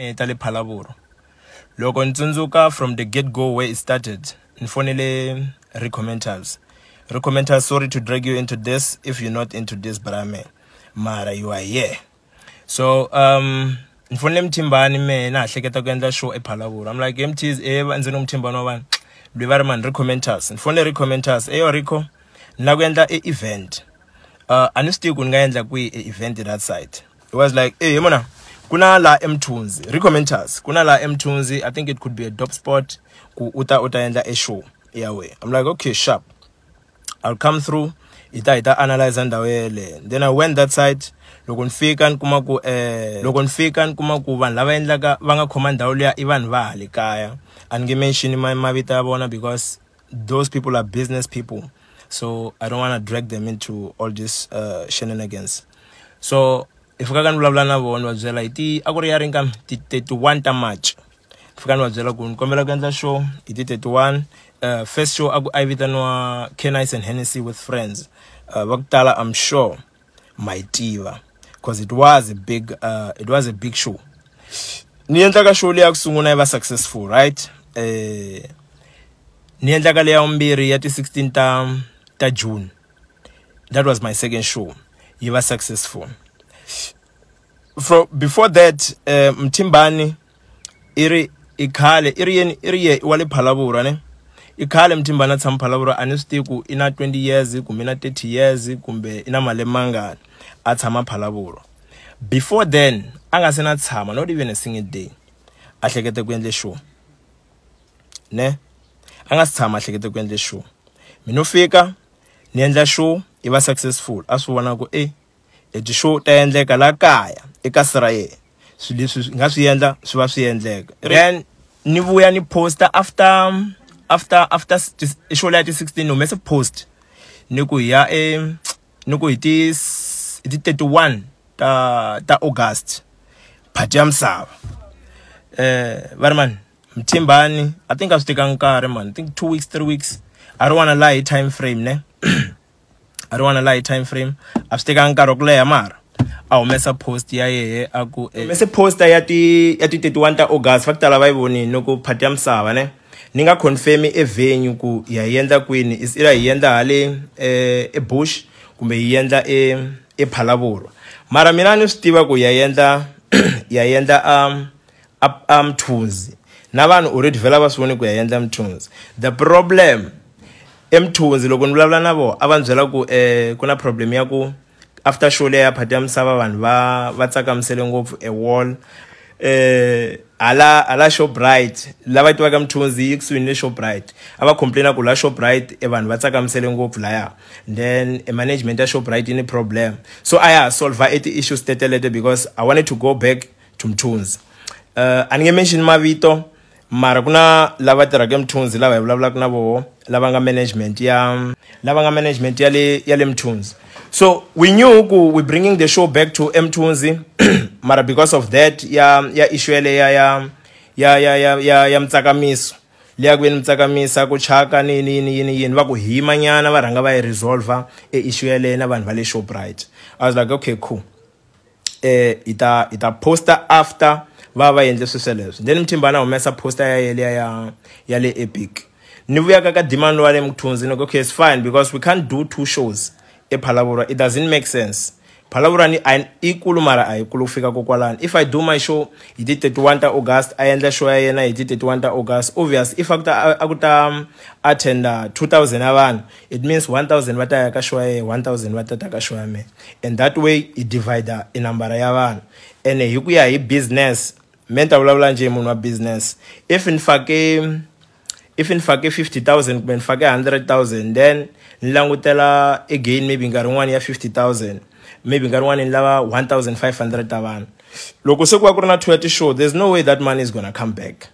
Me ta le Phalaborwa. Loko ni tsundzuka from the get go where it started, ni fonele Recommenters. Recommenters, sorry to drag you into this if you're not into this, brame. Mara, you are here. So, ni fonele Mthimbani me na hleketa ku endla show ePhalaborwa. I'm like, MTs, ndzi ni Mthimbani wa vanhu. Lwi va ri man Recommenters. Ni fonele Recommenters. Eyo Rico, ni lava ku endla e event. A ni swi tivi ku ni nga endla kwihi e event that side. It was like, hey, mona, kuna la Mthunzi, Recommenters, kuna la Mthunzi, I think it could be a dope spot ku uta endla a show. Yeah, way. I'm like, okay, sharp. I'll come through. Ita analyze ndhawu yeleyo. Then I went that side. Loko ni fika ni kuma ku loko ni fika ni kuma ku vanhu lava endlaka va nga khoma ndhawu liya i vanhu va hale kaya. A ni nge mention mavito ya vona because those people are business people. So I don't want to drag them into all this shenanigans. So if ka ni vulavula na vona va byela hi ti a ku ri ya ri nga ti 31 ta March. Fika ni va byela ku ni kombela ku endla show hi ti 31. First show a ku a yi vitaniwa Canice and Hennessy with Friends. Va ku tala I'm sure ma yi tiva because it was a big show. Ni endla ka show leyi ya ku sungula yi va successful, right? Ni endla ka leya vumbirhi ya ti 16 ta June. That was my second show. Yi va successful. Before that, Mthimbani i ri i khale i ri yeni i ri ye wa le Phalaborwa ne? I khale Mthimbani a tshama Phalaborwa, a ni swi tivi ku i na 20 years kumbe i na 30 years kumbe i na malembe mangani a tshama Phalaborwa. Before then a nga se na tshama not even a single day a hlekete ku endle show. Ne? A nga si tshama a hlekete ku endle show. Mina no fika ni endla show yi va successful, a swi vona ku e ti-show ta endleka la kaya eka sira yena. Swilo leswi swi nga swi endla swi va swi endleka. Then ni vuya ni posta after show leya ti 16 ni humese post ni ku hi ya e ni ku hi ti 31 ta August party ya misava. Va ri man Mthimbani, I think a swi teka nkarhi man, I think 2 weeks 3 weeks. I don't want to lie time frame ne. I don't want to lie time frame. A swi teka nkarhi wa ku leha mara a humesa post ya yehe a ku humese poster ya ti 31 ta August va ku tala va yi vonile ni ku party ya misava ne. Ni nga confirm e venue ku ya yi endla kwini, is either hi endla hale e Bush kumbe hi endla e Phalaborwa. Mara mina ni swi tiva ku ya endla ya endla a Mthunzi. Na vanhu already vhela va swi voni ku ya endla Mthunzi. The problem eMthunzi loko ni vulavula na vona a va ni byela ku ku na problem ya ku after show leya party ya misava vanhu va tsakamisele ngopfu e wall. Ala Shoprite lava tivaka Mthunzi yi kusuhi ni Shoprite a va complaina ku la Shoprite e vanhu va tsakamisele ngopfu laya, then e management ya Shoprite yi ni problem, so a ya solve e ti-issues tetelete because I wanted to go back to Mthunzi. A ni nge mention mavito mara ku na lava tirhaka eMthunzi lava hi vulavulaka na voho lava nga management ya lava nga management ya le Mthunzi. So we knew ku we bringing the show back to Mthunzi mara because of that ya issue yale ya mtsakamiso liya ku yini mtsakamisa ku chaka ni yini yini yini yini va ku hima nyana va rhanga va yi resolve e issue yale na vanhu va le Shoprite. I was like, okay, cool. Ita poster after va va endle sweswo leswo. Then Mthimbani a humesa poster ya yele ya le Epic. Ni vuya ka demand wa le Mthunzi ni ku okay, it's fine because we can't do two shows e Phalaborwa. It doesn't make sense. Phalaborwa ni i kulu mara a yi kulu fika kokwalano. If I do my show hi ti 31 ta August, a endla show ya yena hi ti 31 ta August, obvious if a ku ta attenda 2000 ya vanhu, it means 1000 va ta ya ka show ya yena, 1000 va ta ta ka show ya mina. And that way i divide i nambara ya vanhu. Ene hi ku ya hi business, me ni ta vulavula njhe munhu wa business, if ni fake 50,000 kumbe ni fake 100,000, then ni langutela again maybe nkarhi wun'wani ya 50,000, maybe nkarhi wun'wani ni lava 1,500 ta vanhu. Loko se ku va ku ri na 2 show, there's no way that money is going to come back.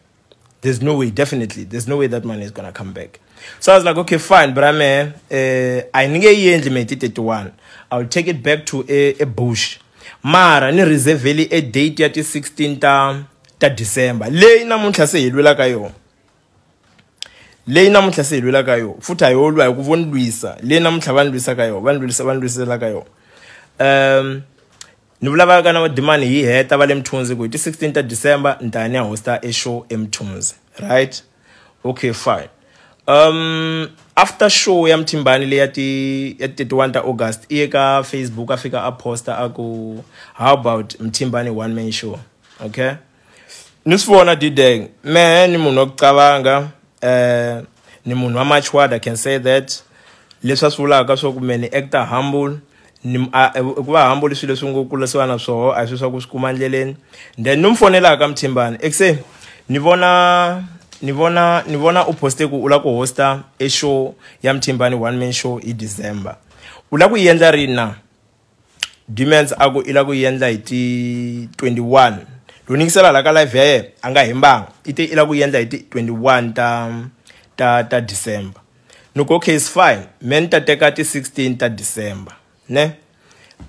There's no way, definitely. There's no way that money is going to come back. So I was like, okay, fine, but I'm I nge yi endli me ti 31. I'll take it back to a Bush. Mara ni reserve a date ya ti 16 ta December. Leyi namuntlha se hi lwela ka yona. Leyi namuntlha se hi lwela ka yona. Futhi a yo lwa hi ku vo ni lwisa. Leyi namuntlha va ni lwisa ka yona, va ni lwisa, va ni lwisela ka yona. Ni vulavulaka na vadimani hi heta va le Mthunzi ku hi ti 16 ta December ni ta ya ni ya hosta e show eMthunzi, right? Okay, fine. After show ya Mthimbani leya ti ya 31 ta August, i ye ka Facebook a fika a posta a ku how about Mthimbani one man show? Okay, ni swi vona dideng mehe ni munhu wa ku qavanga, ni munhu wa matured, I can say that. Leswi a swi vulaka swa ku me ni actor humble, ni ku va humble swilo leswi ngo kulisiwa na swoho, a hi swilo swa ku swi kuma endleleni. Then ni n'wi fonelaka Mthimbani ekuse ni vona u poste ku u lava ku hosta e show ya Mthimbani one man show hi December, u lava ku yi endla rini na? Demons a ku i lava ku yi endla hi ti 21. Loko ni yingisela la ka live ya yena, a nga hembanga, i te i lava ku yi endla hi ti 21 ta December. Ni ku okay, is fine, me ni ta teka ti 16 ta December ne.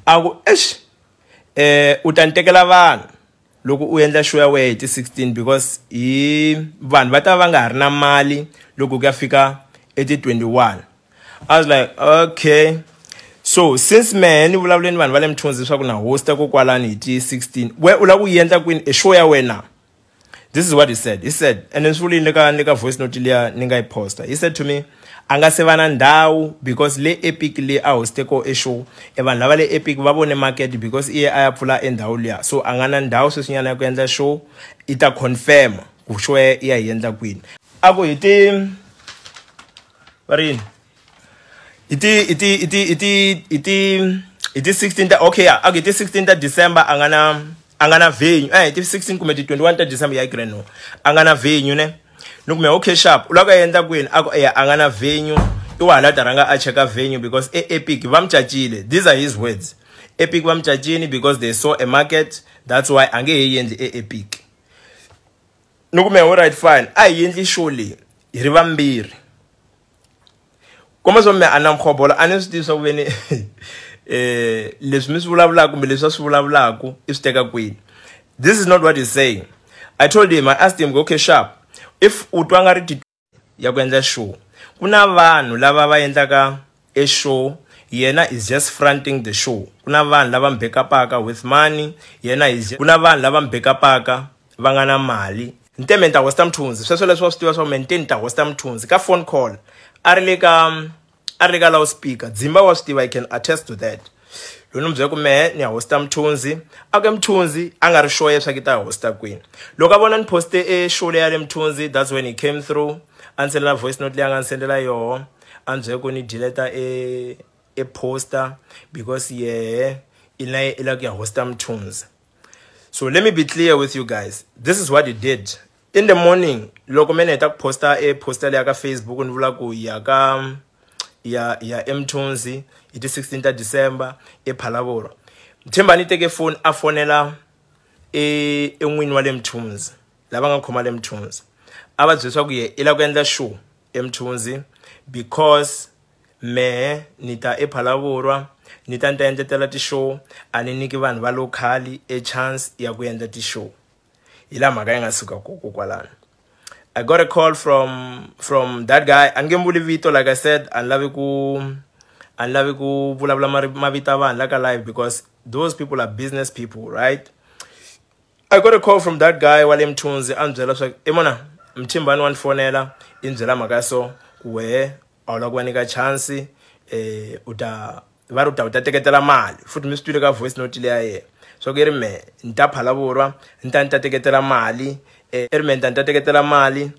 A ku eish, u ta ni tekela vanhu loko u endla show ya wehe hi ti 16, because hi vanhu va ta va nga ha ri na mali loko ku ya fika eti 21. I was like, okay, so since mehe ni vulavule ni vanhu va le Mthunzi leswaku na hosta kokwalani hi ti 16, we u lava ku yi endla kwini e show ya wena? This is what he said. He said, and then swi vulile ka voice note liya ni nga yi posta, he said to me a nga se va na ndhawu because le Epic le a hoste ko e show, e vanhu lava le Epic va vone market because i ye a ya pfula endhawu liya, so a nga na ndhawu sweswinyana ya ku endla show. I ta confirm ku show ya i ya yi endla kwini. A ku hi ti va ri yini, hi ti 16 ta, okay, yeah, a ku hi ti 16 ta December a nga na venue, hi ti 16 kumbe ti 21 ta December ya grand, no, a nga na venue ne. Ni kume okay, sharp, u lava ku endla kwini? A ku ya a nga na venue, i wa hala ta rhanga a cheka venue because e Epic va mu cacile. These are his words: Epic va mu cacini because they saw a market, that's why a nge he endli e Epic. Ni kume alright, fine, a hi endli show leyi hi ri vambirhi. Komba swo me a na mukhobola, a ni swi tivi swa ku veni leswi mi swi vulavulaka kumbe leswi a swi vulavulaka i swi teka kwini. This is not what he's saying. I told him, I asked him, okay, sharp, if u twa nga ri ti ya ku endla show, ku na vanhu lava va endlaka e show, yena is just fronting the show, ku na vanhu lava mi backupaka with money, yena is ku na vanhu lava mi backupaka va nga na mali. Nteme ni ta hosta Mthunzi, sweswo leswi wa swi tiva swa ku me ni ta hosta Mthunzi. Ka phone call a ri le ka loudspeaker, Dzimba wa swi tiva, I can attest to that. Loko ni n'wi byela ku mehe ni ya hosta Mthunzi, a ku Mthunzi a nga ri sure leswaku i ta hosta kwini. Loko a vona ni poste e show leya le Mthunzi, that's when he came through, a ni sendela voice note leyi a nga ni sendela yoho, a ni byela ku ni deleta e poster because yehe i na i lava ku ya hosta Mthunzi. So let me be clear with you guys, this is what he did in the morning. Loko me ni heta ku posta e poster leya ka Facebook, ni vula ku ya ka ya eMthunzi hi ti 16 ta December ePhalavurwa, Mthembani teke phone a fonela e en'wini wa le Mthunzi, lava nga khoma le Mthunzi, a va byela ku ye i lava ku endla show eMthunzi because mehe ni ta ePhalavurwa, ni ta endletela ti-show, a ni nyiki vanhu va local e chance ya ku endla ti-show. Hi laha mhaka yi nga suka koko kwalano. I got a call from that guy. A ni nge vuli vito, like I said, a ni lavi ku vulavula mavito ya vanhu la ka live because those people are business people, right? I got a call from that guy wa le Mthunzi, a ni byela leswaku i mona Mthimbani wa ni fonela, i ni byela mhaka ya so ku wehe a wu lava ku va nyika chance, u ta va ri u ta teketela mali futhi. Mi swi twile ka voice note leya yena swa ku i ri me ni ta Phalavurwa, ni ta teketela mali, i ri me ni ta teketela mali,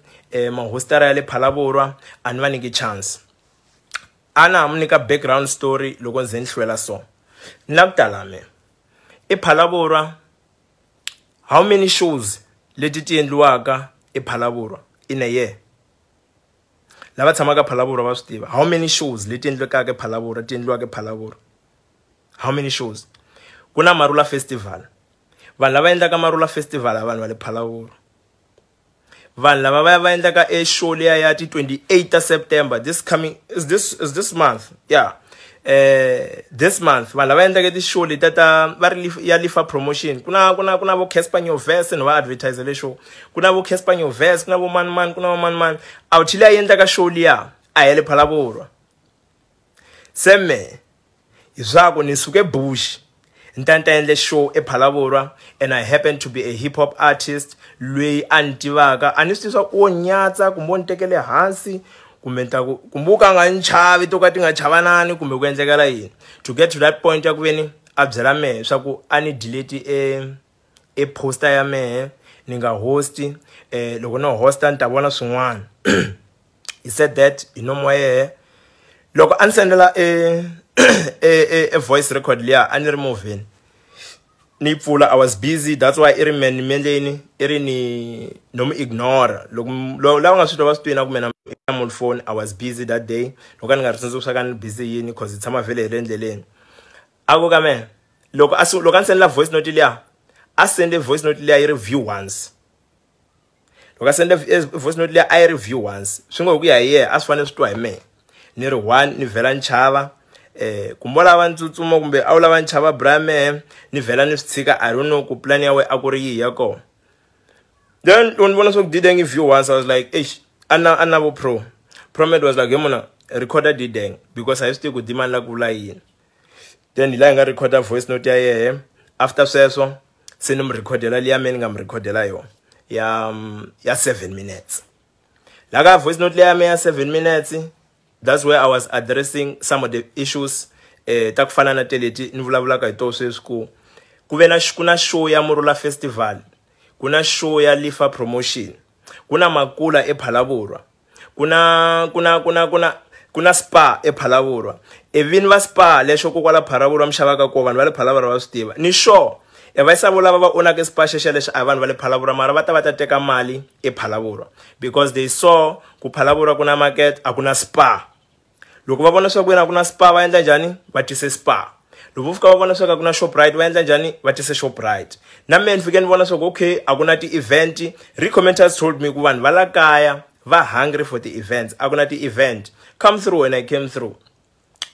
mahostara ya le Phalavurwa a ni va nyiki chance. A na ha mu nyika background story loko ndzi ni hlwela, so ni la ku tala me i Phalavurwa, how many shows leti ti endliwaka ePhalavurwa in a year? Lava tshamaka Phalavurwa va swi tiva how many shows leti endlekaka ePhalavurwa, ti endliwaka ePhalavurwa, how many shows. Ku na Marula Festival, vanhu lava endlaka Marula Festival a vanhu va le Phalavurwa. Vanhu lava va ya va endlaka e show liya ya ti 28 ta September, this coming is this month, yeah, this month, vanhu lava endlaka ti-show leti ta va ri ya Lifa Promotion, ku na vo Casper Nyovest, ni va advertise le show, ku na vo Casper Nyovest, ku na vo mani mani, ku na vo mani mani, a wu leyi endlaka show liya a hi le Phalavurwa. Se me hi swaku ni suke bush Ni ta ni ta endle show ePhalaborwa and I happen to be a hip hop artist loyi a ni tivaka. A ni swi tivi swa ku wo nyatsa kumbe wo ni tekele hansi kumbe ni ta ku kumbe u ka nga ni chavi to ka ti nga chavanani kumbe ku endlekela yini. To get to that point ya ku veni a byela mehe swa ku a ni delete e poster ya mehe ni nga hosti loko no hosta ni ta vona swin'wana. He said that hi nomu wa yehe. Loko a ni sendela e voice record liya a ni ri movheni ni yi pfula, I was busy, that's why i ri me ni mendleni i ri ni no mu ignore. Loko lava nga swi twa va swi twina ku mina hlamuli phone, I was busy that day. Loko a ni nga ri tsundzuki swa ka ni busy yini cause hi tshama vhele hi le endleleni. A ku ka mehe loko a loko a ni sendela voice note liya, a sende voice note liya yi ri view once. Loko a sende voice note liya a yi ri view once, swi ngo hi ku ya hi yena a swi fanele swi twa hi mehe. Ni ri one ni vhela ni chava kumbe u lava ni tsutsuma kumbe a wu lava ni chava bra mehe ni vhela ni swi tshika. I don't know ku plan ya wena a ku ri yihi ya kona. Then loko ni vona swa ku Dideng view once, I was like eish, a na vo pro. Promed was like, he muna recorda Dideng because a hi swi tivi ku Dimani la ku vula yini. Then hi laha hi nga recorda voice note ya yehe. After sweswo se ni mu recordela liya me ni nga mu recordela yona ya 7 minutes. La ka voice note liya me ya 7 minutes, that's where I was addressing some of the issues ta ku fana na teleti ni vulavulaka hi toho sweswi ku ku ve na ku na show ya Murula Festival, ku na show ya Lifa Promotion, ku na Makula ePhalaborwa, ku na ku na ku na ku na ku na Spa ePhalaborwa. E vini va Spa lexo kokwala Phalaborwa mi xavaka kona, vanhu va le Phalaborwa va swi tiva. Ni sure e va yisa volava va onaka Spa xexo lexo a vanhu va le Phalaborwa, mara va ta va ta teka mali ePhalaborwa because they saw ku Phalaborwa ku na market, a ku na Spa. Loko va vona swa ku yena ku na Spa va endla njhani? Va tise Spa. Loko vo fika va vona swa ku na Shoprite va endla njhani? Va tise Shoprite. Na mina ni fike ni vona swa ku okay a ku na ti-event. Recommenters told me ku vanhu va la kaya va hungry for ti-events, a ku na ti-event. Come through, and I came through.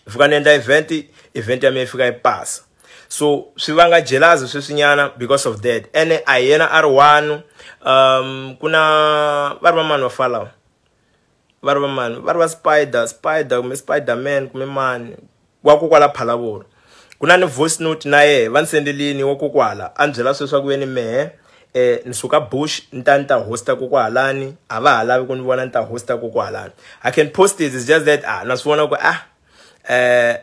Fika ni endla event, event ya mina yi fika yi pasa. So swi vanga jealous sweswinyana because of that. Ene a hi yena a ri one, ku na va ri va mani va falawa, va ri va mani, va ri va Spider, Spider kumbe Spiderman kumbe mani wa kokwala Phalaborwa. Ku na ni voice note na yehe va ni sendelini wa kokwala a ni byela sweswi ku ve ni mehe ni suka Bush ni ta ni ta hosta kokwalani, a va ha lavi ku ni vona ni ta hosta kokwalani. I can post it, it's just that na swi vona ku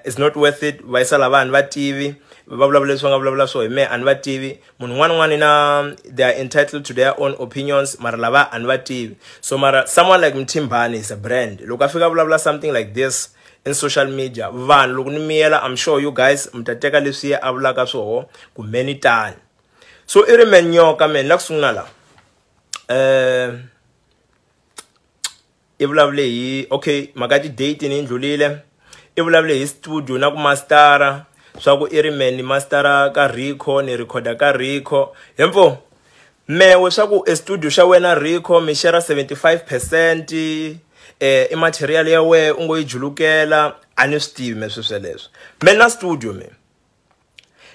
it's not worth it. Va yisa lava ni va tivi va vulavula leswi va nga vulavula swo hi mehe a ni va tivi. Munhu un'wana un'wana na they are entitled to their own opinions, mara lava a ni va tivi. So mara someone like Mthimbani is a brand. Loko a fika vulavula something like this in social media, vanhu loko ni miyela, I'm sure you guys mi ta teka leswi a vulaka swoho kumbe ni tani. So i ri me nyoka me la ku sungula la i vulavule hi okay mhaka ti-date ni ndlulile, i vulavule hi studio na ku mastera swa ku i ri me ni mastera ka Rico, ni recorda ka Rico. Hemfo mewe swa ku e studio xa wena Rico mi share 75% i material ya wehe u ngo yi julukela, a ni swi tivi me swi sweleswo. Me na studio, me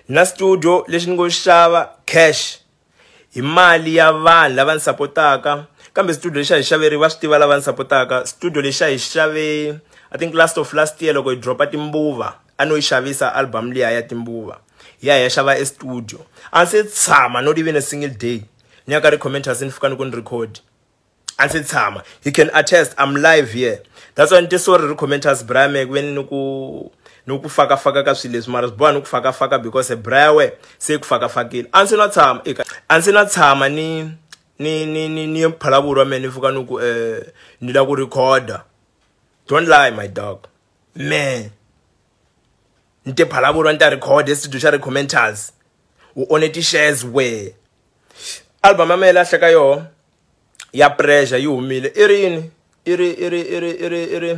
na studio lexi ni ngo xava cash hi mali ya vanhu lava ni sapotaka, kambe studio lexi a hi xaveriwa va swi tiva lava ni sapotaka. Studio lexi a hi xave I think last of last year loko hi dropa Timbuva, a no yi xavisa album liya ya Timbuva ya hi ya xava e studio. A ndzi se tshama not even a single day ni ya ka recommenters ni fika ni ku ni record, a ndzi se tshama. He can attest, I'm live here. That's why ni te sorry recommenters bra me ku veni ni ku ni ku fakafaka ka swilo leswi, mara swi boha ni ku fakafaka because bra we se ku fakafakile. A ndzi na tshama eka a ndzi na tshama ni ni ni ni ni Phalaborwa me ni fika ni ku ni la ku recorda. Don't lie my dog man, ni te Phalaborwa ni ta record studio xa recommenters u one ti-shares we. Album ya mehe lahla ka yoho ya Pressure yi humile i ri yini, i ri i ri i ri i ri i ri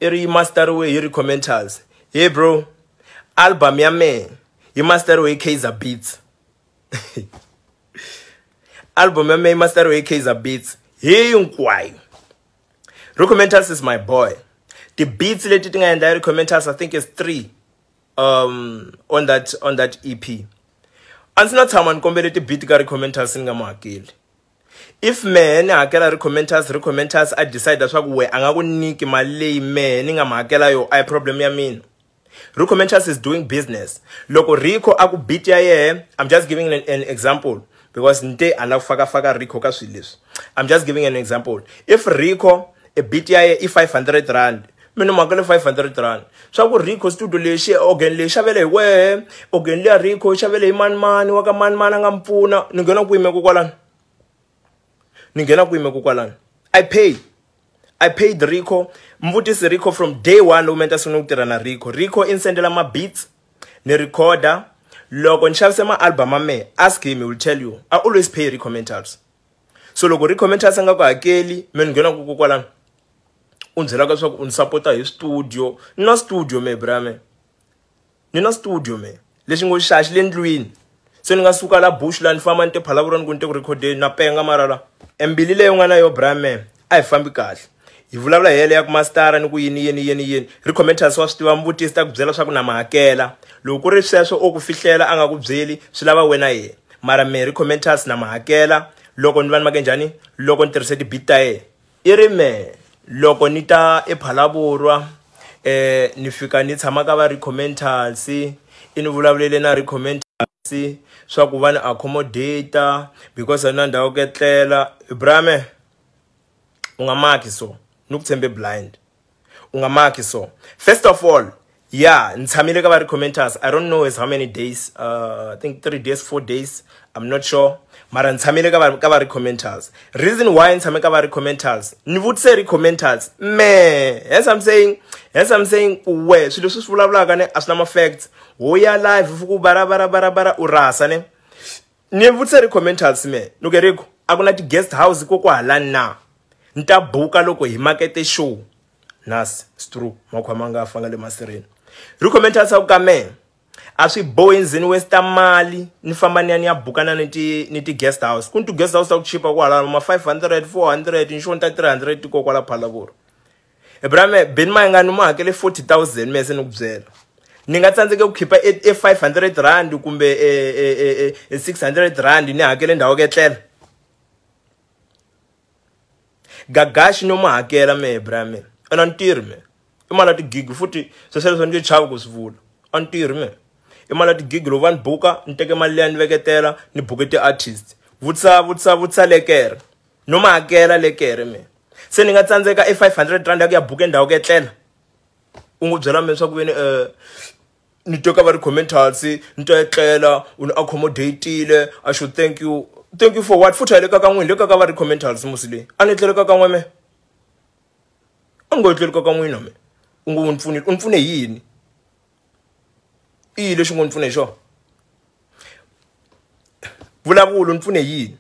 i ri yi masteriwe hi recommenters. Hey bro, album ya mehe yi masteriwe hi Kaizer Beats. Album ya mehe yi masteriwe hi Kaizer Beats hinkwayo. Recommenters is my boy. The beats leti ti nga endla hi recommenters I think is 3 on that EP. A ndzi na tshama ni kombele ti-beat ka recommenters ni nga mu hakeli. If mehe ni hakela recommenters, recommenters a decide leswaku we a nga ku nyiki mali leyi mehe ni nga mu hakela yo, a hi problem ya mina. Rico Mentals is doing business. Loko Rico a ku beat ya yehe, I'm just giving an example because nte a la ku faka faka Rico ka swilo leswi. I'm just giving an example. If Rico a beat ya yehe i 500 rand, mina makele 500 rand. Swa ku Rico studio lexi organ leyi xavele hi wehe, organ leya Rico xavele hi mani mani wa ka mani mani a nga mi pfuna, ni nghena kwihi me kokwalano? Ni nghena kwihi me kokwalano? I pay. I paid Rico. Mvutisi Rico from day one loko mi ta sungula ku tirha na Rico. Rico i ni sendela ma beats, ni recorder. Loko ni xavise ma album ma mehe, ask him, he will tell you. I always pay Rico Mentals. So loko Rico Mentals a nga ku hakeli, me ni nghena ku kokwalano. U ni byelaka leswaku u ni sapota hi studio. Ni na studio me bra me. Ni na studio me. Lexi ngo xaxa xi le ndlwini. Se ni nga suka la bush la ni famba ni te Phalaborwa ni ku ni te ku recordeni na penga mara la. Mbili leyi u nga na yo bra me a hi fambi kahle. Hi vulavula hi yele ya ku mastara ni ku yini yini yini yini. Rico Mentals wa swi tiva muvutisi ta ku byela swa ku na ma hakela. Loko ku ri sweswo o ku fihlela a nga ku byeli swi lava wena yena. Mara me Rico Mentals na ma hakela loko ni va ni make njhani loko ni tirhise ti-beat ta yena. I ri me loko ni ta ePhalaborwa ni fika ni tshama ka va Rico Mentals, i ni vulavulele na Rico Mentals swa ku va ni accommodate because a ni na ndhawu ku etlela. Bra me u nga maki so, ni ku tshembe blind. U nga maki so. First of all, yeah, ni tshamile ka va Rico Mentals. I don't know is how many days, I think 3 days, 4 days, I'm not sure. Mara ni tshamile ka va Rico Mentals. Reason why ni tshame ka va Rico Mentals, ni vutise Rico Mentals, me, yes I'm saying we swilo leswi swi vulavulaka ne a swi na ma facts. Ho ya live fu ku bara bara bara bara u rasa ne. Ni vutise Rico Mentals me, ni ku Rico, a ku na ti guest house ko kwahalani na. Ni ta buka loko hi makete show. Nas, it's true, makhwama nga fanga le masirheni. Rico Mentals a ku ka me, a swi bohi ndzi ni waste mali ni famba ni ya ni ya bukana ni ti guest house. Ku ni ti guest house ta ku chipa kwalano ma 500, 400, ni xona ta 300 ko kwala Phalaborwa. Bra me Benny Mayengani mu hakele 40,000 me se ni ku byela. Ni nga tsandzeki ku khipa e 500 rand kumbe e 600 rand ni hakele ndhawu yo etlela. Gagashi no mu hakela me bra me. A ni tirhi me. I mali ya tigigi futhi sweswo leswi ni chavi ku swi vula. A ni tirhi me. I mali ya tigigi loko va ni buka ni teke mali liya ni veketela ni buke ti-artist. Vutisa vutisa vutisa lekere. No ma hakela lekere me. Se ni nga tsandzeka e 500 rand ya ku ya buka ndhawu ku etlela. U n'wi byela me swa ku veni ni teka va Rico Mentals ni ta etlela u ni accommodate-ile I should thank you. Thank you for what? Futhi a le ka n'wina le ka va Rico Mentals musi leyi. A ni etlele ka n'we me. A ni ngo etleli ka n'wina me. U ngo u ni pfunile, u ni pfune hi yini? I yini lexi ngo ni pfune hi xona? Vulavula u ni pfune hi yini?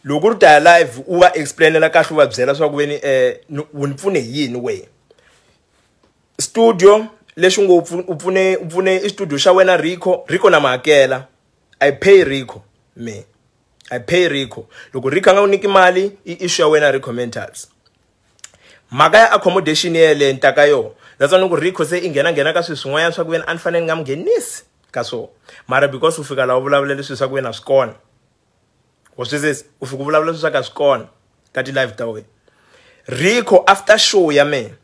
Loko u ri ta ya live u va explainela kahle u va byela swa ku veni u ni pfune hi yini wena. Studio lexi ngo u pfune i studio xa wena Rico, Rico na ma hakela. I pay Rico me. I pay Rico. Loko Rico a nga ku nyiki mali i issue ya wena Rico Mentals. Mhaka ya accommodation yeleyo ni ta ka yona. That's why ni ku Rico se i nghena nghena ka swilo swin'wanyana swa ku veni a ni fanele ni nga mi nghenisi ka swona. Mara because u fika laha u vulavula leswi swa ku veni a swi kona. Wa swi twisisa? U fika u vulavula leswi swa ku a swi kona ka ti-live ta wena. Rico after show ya mehe.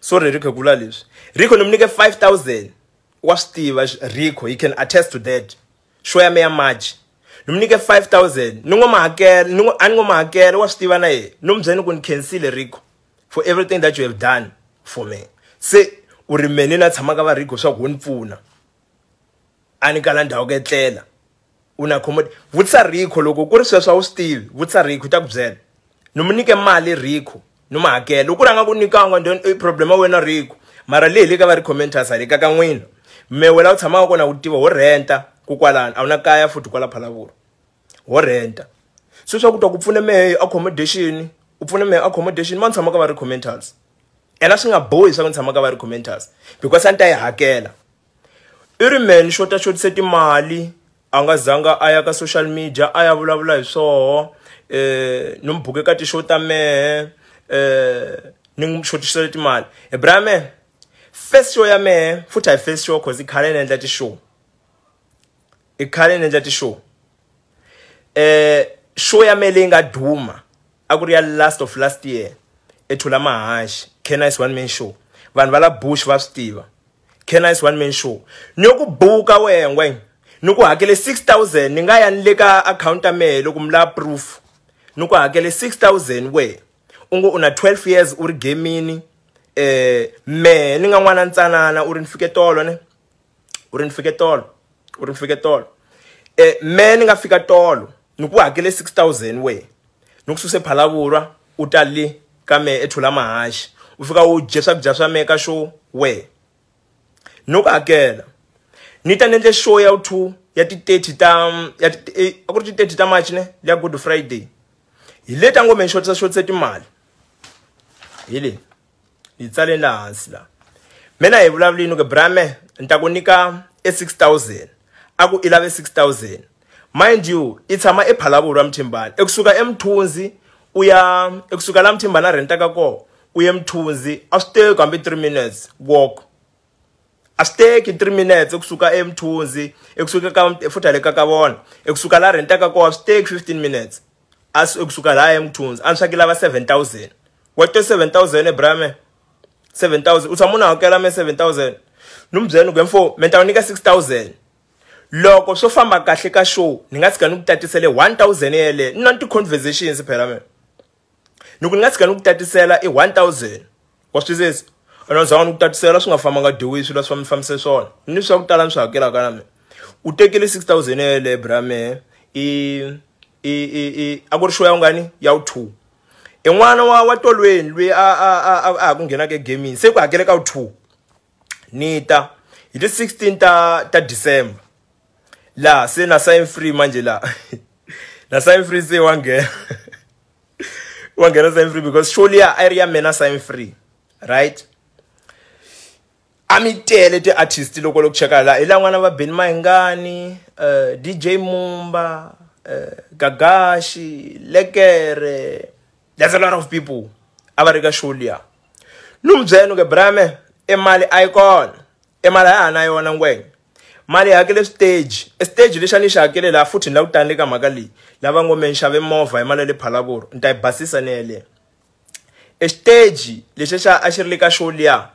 Sorry Rico ku vula leswi. Rico ni mu nyike 5,000. Wa swi tiva Rico, he can attest to that. Show ya mehe ya March. Ni mu nyike 5,000. Ni ngo ma hakela, ni ngo a ni ngo ma hakela, wa swi tiva na yena. Ni mu byela ku ni khensile Rico for everything that you have done for me. Se u ri mene na tshama ka va Rico swa ku ni pfuna. A ni kala ndhawu ku etlela. U na accommodate. Vutisa Rico loko ku ri sweswo a wu swi tivi, vutisa Rico u ta ku byela. Ni mu nyike mali Rico, ni mu hakela. Loko ku ri a nga ku nyikanga then i problem ya wena Rico. Mara leyi le ka va Rico Mentals a le ka n'wina. Me wena u tshamaka kona u tiva ho renta kokwalano, a wu na kaya futhi kwala Phalaborwa. Ho renta. Se swa ku ta ku pfune mehe accommodation, u pfune mehe accommodation ma ni tshama ka va Rico Mentals. Ena swi nga bohi swa ku ni tshama ka va Rico Mentals because a ni ta yi hakela. I ri mehe ni xota xotise timali a nga zanga a ya ka social media a ya vulavula hi swoho ni mu buke ka ti-show ta mehe ni n'wi xotisele timali. Bra me first show ya mehe futhi a hi first show cause i khale ni endla ti-show. I khale ni endla ti-show. Show ya mehe leyi nga duma a ku ri ya last of last year eThula Mahaxi, Can Ice one man show. Vanhu va la Bush va swi tiva. Can Ice one man show ni yo ku buka wehe ngwenya ni ku hakele 6000 ni nga ya ni le ka akhawunti ya mehe loko mi lava proof ni ku hakele 6000 we u ngo u na 12 years u ri gemini mehe ni nga n'wana ntsanana u ri ni fike tolo ne u ri ni fike tolo u ri ni fike tolo mehe ni nga fika tolo ni ku hakele 6000 we ni ku suse Phalavurwa u ta le ka mehe ethula mahaxi u fika u dye swakudya swa mehe ka show we ni ku hakela ni ta ni endle show ya 2 ya ti 30 ta ya a ku ri ti 30 ta March ne ya Good Friday hi leta ngo me xotisa xotise timali hi le yi tsale la hansi la mina hi vulavulini ku brame ni ta ku nyika e 6000 a ku i lave 6000 mind you i tshama ePhalavurwa Mthimbani ekusuka eMthunzi u ya ekusuka la Mthimbani a rentaka kona u ye Mthunzi a swi teki hambi 3 minutes walk a swi teki 3 minutes ekusuka eMthunzi ekusuka ka futhi le ka ka vona ekusuka la rentaka kona swi teki 15 minutes as ekusuka la eMthunzi a ni swa ki lava 7000 wa te 7000 ebrame 7000 u tshama u na hakela me 7000 ni mu byela ni ku mfo me ta ku nyika 6000 loko swo famba kahle ka show ni nga tshika ni ku tatisele 1000 yele ni na ti-conversations phela me ni ku ni nga tshika ni ku tatisela i 1000 wa swi twisisa ene zanga ni ku tatisela swi nga fambanga dyiwi swilo swi fambise swona ni swa ku tala ni swi hakelaka na mina u tekile 6000 yele brame i a ku ri show ya ungani ya wu 2 i n'wana wa tolweni loyi a ha ku nghena ka gaming se ku hakele ka wu 2 ni ta hi ti 16 ta December la se na sign free manje la na sign free se wa nghena wa nghena sign free because show liya a yi ri ya mina sign free right a mi tele ti-artist loko loko cheka la hi la n'wana va Benny Mayengani DJ Mumba Gagashi Lekere there's a lot of people a va ri ka show liya ni mu byela ke brame e mali a yi kona e mali a ha na yona ngwenya mali hakele stage e stage lexi a ni xi hakele laha futhi ni lava ku tani le ka mhaka leyi lava ngo me ni xave movha hi mali ya le Phalavurwa ni ta yi basisa ni yeleyo e stage lexi xa a xi ri le ka show liya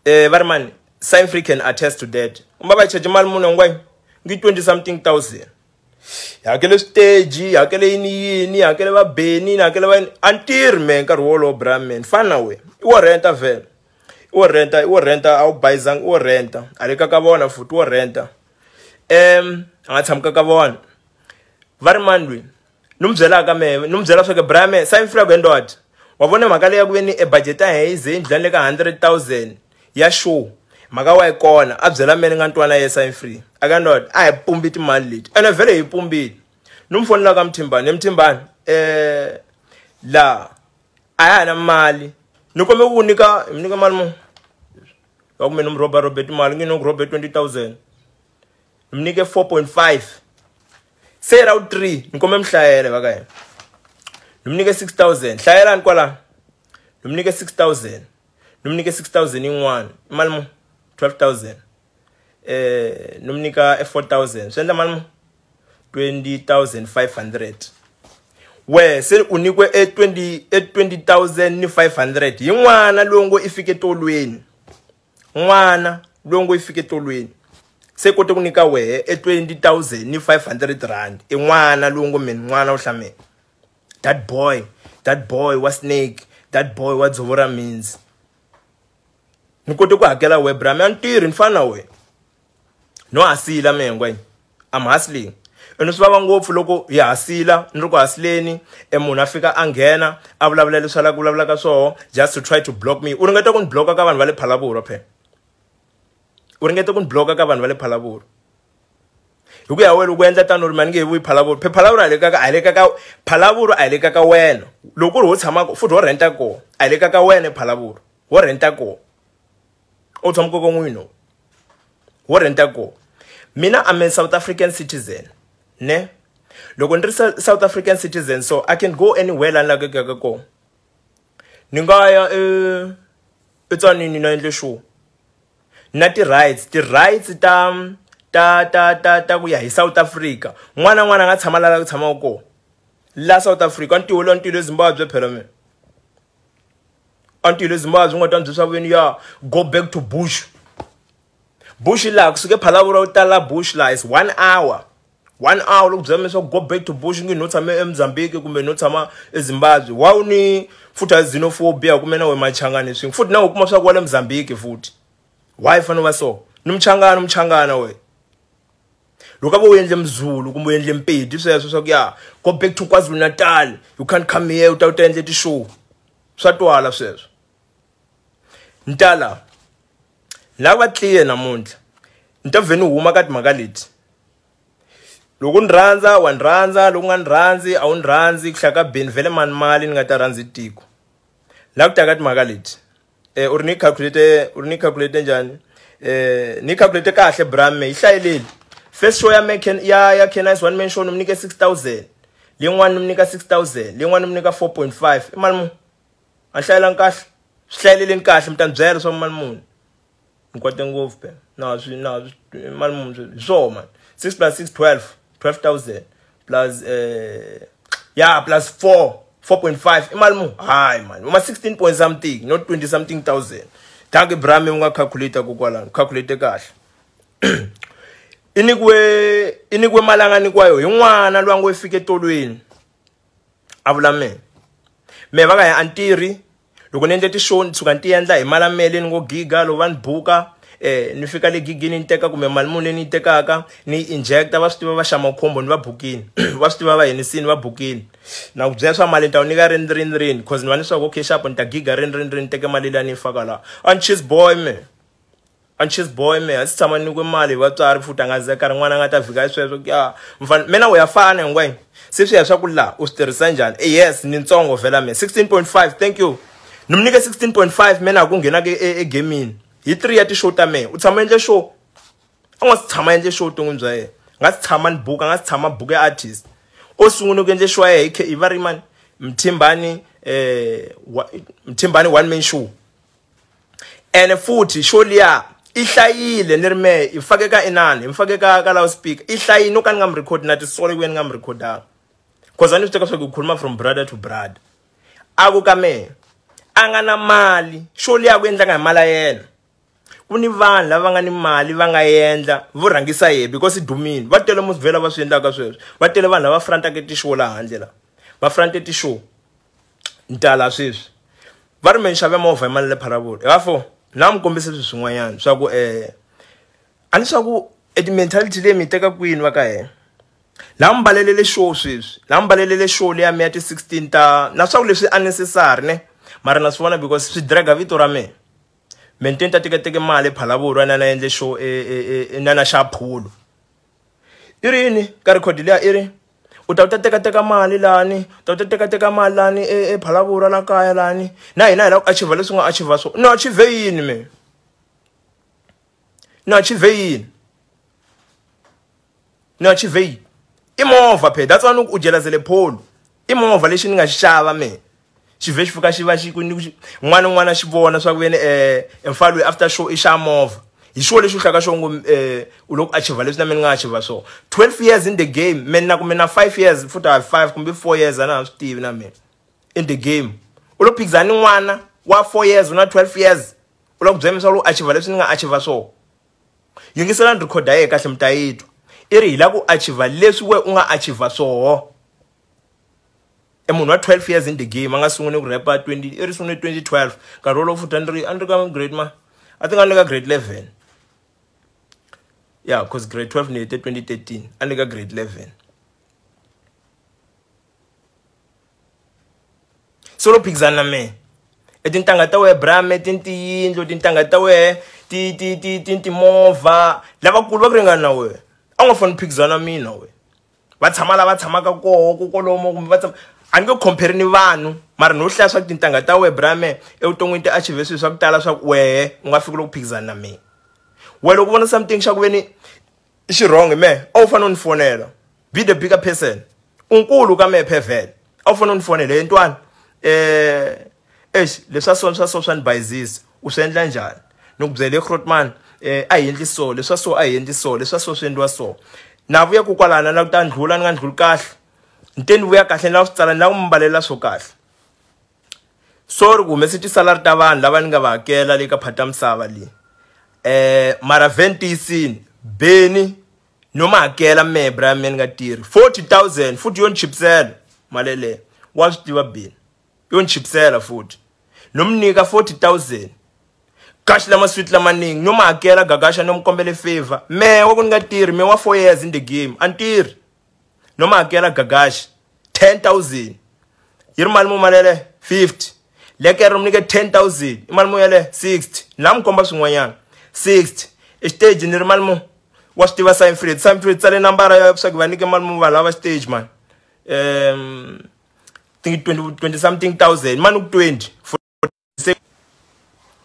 va ri mani Sign Free can attest to that kumbe va charge mali muni ngwenya ngi 20 something thousand hakele stage hakele yini yini hakele va Benny hakele va a ni tirhi me nkarhi wolowo bra man fana we i wo renta vhele i wo renta i wo renta a wu bayizanga i wo renta a le ka ka vona futhi wo renta a nga tshami ka ka vona va ri mani loyi ni mu byelaka mehe ni mu byela swa ku bra me Sign Free ku endot wa vona mhaka leyi ya ku ve ni e budget ya hehe yi ze yi ndlula le ka 100,000 ya show mhaka wa yi kona a byela mehe ni nga ntwana ye Sign Free a ka ndot a hi pumbi timali leti ene vhele hi pumbile ni mu fonela ka Mthimbani Mthimbani la a ya ha na mali ni kombe ku nyika mi nyika mali mu va ku mina ni mu rhoba rhobe timali ngi ni ku rhobe 20000 mi nyike 4.5 se ra 3 ni kombe mi hlayela va ka yena ni mu nyike 6000 hlayelani kwala ni mu nyike 6000 ni mu nyike 6000 yin'wana i mali mu 12000 ni mu nyika 4000 swi endla mali mu 20500 we se u nyikwe e 20 e 20500 hi n'wana loyi ngo i fike tolweni n'wana loyi ngo i fike tolweni se kote ku nyika wehe e 20500 rand i n'wana loyi ngo mina n'wana u hlamela that boy wa snake that boy wa dzovo ra minzi ni kote ku hakela we bra mi a ni tirhi ni fana na we no hasila mehe ngwenya I'm hustling ene swi vava ngopfu loko hi hasila ni ri ku hasileni e munhu a fika a nghena a vulavula leswi a lava ku vulavula ka swoho just to try to block me u ringeta ku ni bloka ka vanhu va le Phalavurwa phela u ringeta ku ni bloka ka vanhu va le Phalavurwa hi ku ya wena loko u endla tano ri mani nge he vuyi Phalavurwa phe Phalavurwa a hi le ka a hi le ka ka Phalavurwa a hi le ka ka wena loko ku ri ho tshama futhi ho renta kona a hi le ka ka wena Phalavurwa ho renta kona u tshama koko n'wini ho renta kona mina I'm a South African citizen ne loko ni ri South African citizen so I can go anywhere la ni lavaka ku ya ka kona ni nga ya eTswanini na endle show na ti-rights ti-rights ta ta ta ta ta ku ya hi South Africa n'wana n'wana a nga tshama la la ku tshamaka kona la South Africa a ni tihi a ni tile Zimbabwe phela mina a ni tile Zimbabwe u nga ta ni byela swa ku ya go back to bush. Bush la kusuke Phalaborwa u tala Bush la is 1 hour. 1 hour loko byela leswaku go back to Bush ngi no tshama eMozambique kumbe no tshama eZimbabwe. Why u ni futhi xenophobia kumbe na we machangani swin'we futhi na u kuma swa ku wa le Mozambique futhi. Why fana va so? Ni mchangana mchangana we. Loko a vo u endle Mzulu kumbe u endle Mpedi sweswo swa ku ya go back to KwaZulu Natal, you can't come here u ta u ta endle ti-show. Swa twala sweswo. Ntala la va tliye namuntlha ni ta vheni huma ka timhaka leti. Loko ni rhandza wa ni rhandza, loko nga ni rhandzi a wu ni rhandzi, ku hlaya ka beni vhele mani mali ni nga ta rhandzi tiko. La ku ta ka timhaka leti u ri ni calculate, u ri ni calculate njhani? Ni calculate kahle bra me yi hlayeleli. First show ya me ya Ken-Ice one man show ni nyike 6000. Leyin'wana ni nyika 6000, leyin'wana ni nyika 4.5. I mali muni? A hlayelanga kahle. Swi hlayeleleni kahle mi ta ni byela swa mali muni. Ni kwate ngopfu phela. Na swi na mali muni hi swona mani. 6 plus 6 12, 12000 plus yeah plus 4, 4.5. I mali muni? Hayi mani. Uma 16 point something, not 20 something thousand. Dankie bra me u nga calculate kokwalano, calculate kahle. I nyikiwe mali a nga nyikiwa yo hi n'wana loyi a ngo fike etolweni. A vula mehe. Mehe va ka hi a ni tirhi loko ni endle ti-show ni tshuka ni ti endla hi mali ya mehe leyi ni ngo giga loko va ni buka ni fika le gigini ni teka kumbe mali muni leyi ni yi tekaka ni yi injecta va swi tiva va xa makhombo ni va bukini va swi tiva va henisini va bukini. Na ku byela swa mali ni ta ku nyika rini rini rini cause ni va ni swa ku okay sharp ni ta giga rini rini rini teke mali liya ni yi faka laha. A ni cheese boy me. A ni cheese boy me a si tshama ni nyikiwe mali hi vatswari futhi a nga ze karhi n'wana a nga ta fika hi sweswo ku ya mfana mina u ya fana hinkwayo se swi ya swa ku laha u swi tirhisa njhani. Yes ni ntsongo vhela me 16.5 thank you. Ni mi nyike 16.5 mina ku nghena egamini hi 3 ya ti-show ta mehe. U tshama endle show a nga si tshama endle show vuton'wini bya yena, nga si tshama ni buka, nga si tshama buka ya artist. O sungule ku endle show ya yena hi va ri mani Mthimbani Mthimbani one man show. Ene futhi show liya i hlayile ni ri mehe i fake ka inani i fake ka loudspeaker i hlayile no ka ni nga mi record na tisole ku ni nga mi recordanga cause a ni swi teka swa ku khuluma from brother to brother. A ku ka mehe a nga na mali show liya ku endlanga hi mali ya yena. Ku ni vanhu lava nga ni mali va nga endla vo rhangisa yena because i dumile. Va tele mos vhela va swi endlaka sweswo. Va tele vanhu lava frontaka ti-show laha handle la va fronte ti-show ntala sweswi va ri me ni xave movha hi mali le Phalaborwa. Hi va fo na mi kombisa swilo swin'wanyana swa ku a ni swa ku ti-mentality leyi mi yi teka kwini va ka hina. La mi balelele show sweswi, la mi balelele show liya mi ya ti 16 ta na swa ku leswi unnecessary ne mara na swi vona because swi draga vito ra mina. Maintain ta teka teke mali Phalaborwa na na endle show na na xa pholo. I ri yini ka record liya i ri u ta u ta teka teka mali lani, u ta u ta teka teka mali lani e Phalaborwa la kaya lani. Na hina hi lava ku achieve leswi nga achieve swo. No achieve yini me? No achieve yini? No achieve yini? I movha phela that's why ni ku u jelazele pholo. I movha lexi ni nga xi xava me. Xi vhe xi fika xi va xi ku ni n'wana n'wana xi vona swa ku veni mfana loyi after show i xa movha. Hi xo lexi u hlaka xo ngo u loko achieve leswi na mina ni nga achieve swo. 12 years in the game mina kumbe na 5 years futhi ha 5 kumbe 4 years a na ha swi tivi na mina in the game. U lo phikizana ni n'wana wa 4 years u na 12 years u lava ku byela leswaku u achieve leswi ni nga achieve swo. Yingiselani record ya yena kahle mi ta yi twa. I ri hi lava ku achieve leswi we u nga achieve swoho. E munhu wa 12 years in the game a nga sunguli ku rap 20 i ri sungule 2012 nkarhi wolowo futhi a ni ri ka grade ma I think a ni le ka grade 11. Yeah, cause grade 12 ni hete 2013 a ni le ka grade 11. So lo phikizana na mehe e tintangha ta wehe bra me ti ni tiyindlu tintangha ta wehe ti ti ti ti timovha lavakulu va ku ringana na wehe a wu nga fani phikizana na mina wehe. Va tshama la va tshamaka koho ko kwalomu kumbe va tshama a ni nge compare ni vanhu mara no hlaya swa ku tintangha ta wehe bra me evuton'wini ti achieve swilo swa ku tala swa ku wehe u nga fiki loko phikizana na mina. Wena loko u vona something xa ku veni i xi wrong me a wu fanele u ni fonela, be the bigger person. U nkulu ka mehe phevhele a wu fanele u ni fonela he ntwana eish leswa so swa so swa ni bayizisa u swi endla njhani. Ni ku byele Grootman a hi endli so leswa so a hi endli so leswa so swi endliwa so. Na vuya ku kwalana na ku ta ndlhula ni nga ndlhuli kahle ni te ni vuya kahle ni lava swi tsala ni lava ku mi mbalela swo kahle. Sorry ku humese ti-salary ta vanhu lava ni nga va hakela le ka Phatamisava leyi. Mara ventiyisini Beni no ma hakela mehe bra me ni nga tirhi 40,000 futhi yo ni chipisela mali leyo wa swi tiva Beni yo ni chipisela futhi no mi nyika 40,000 kahle lama sweet lamaningi no ma hakela gagasha no mi kombele favor me wa ku ni nga tirhi me wa 4 years in the game a ni tirhi no ma hakela gagasha 10,000 yi ri mali mu malele 50 lekere mi nyike 10,000 i mali mu yele 60 la mi komba swin'wanyana 60 exiteji ni ri mali mu wa swi tiva Simfred Simfred tsale nambara ya swa ku va nyike mali mu vanhu lava stage man think 20 something thousand mani ku 20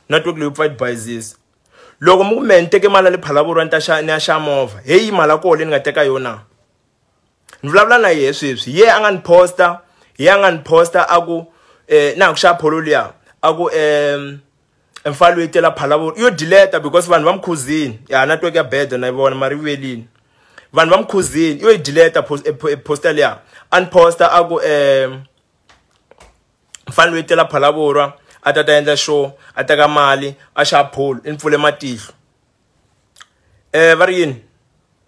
network leyi pfa advices loko mu ku me ni teke mali ya le Phalaborwa ni ta xa ni ya xa movha heyi mali ya koho leyi ni nga teka yona ni vulavula na yehe sweswi ye a nga ni posta ye a nga ni posta a ku na ha ku xava pholo liya a ku mfana loyi tela Phalaborwa yo delete because vanhu va mukhuzini ya network ya bad na yi vona mara yi vuyelini vanhu va mukhuzini yo yi delete posta liya a ni posta a ku mfana loyi tela Phalaborwa a ta ta endla show a teka mali a xava pholo i ni pfule matihlo va ri yini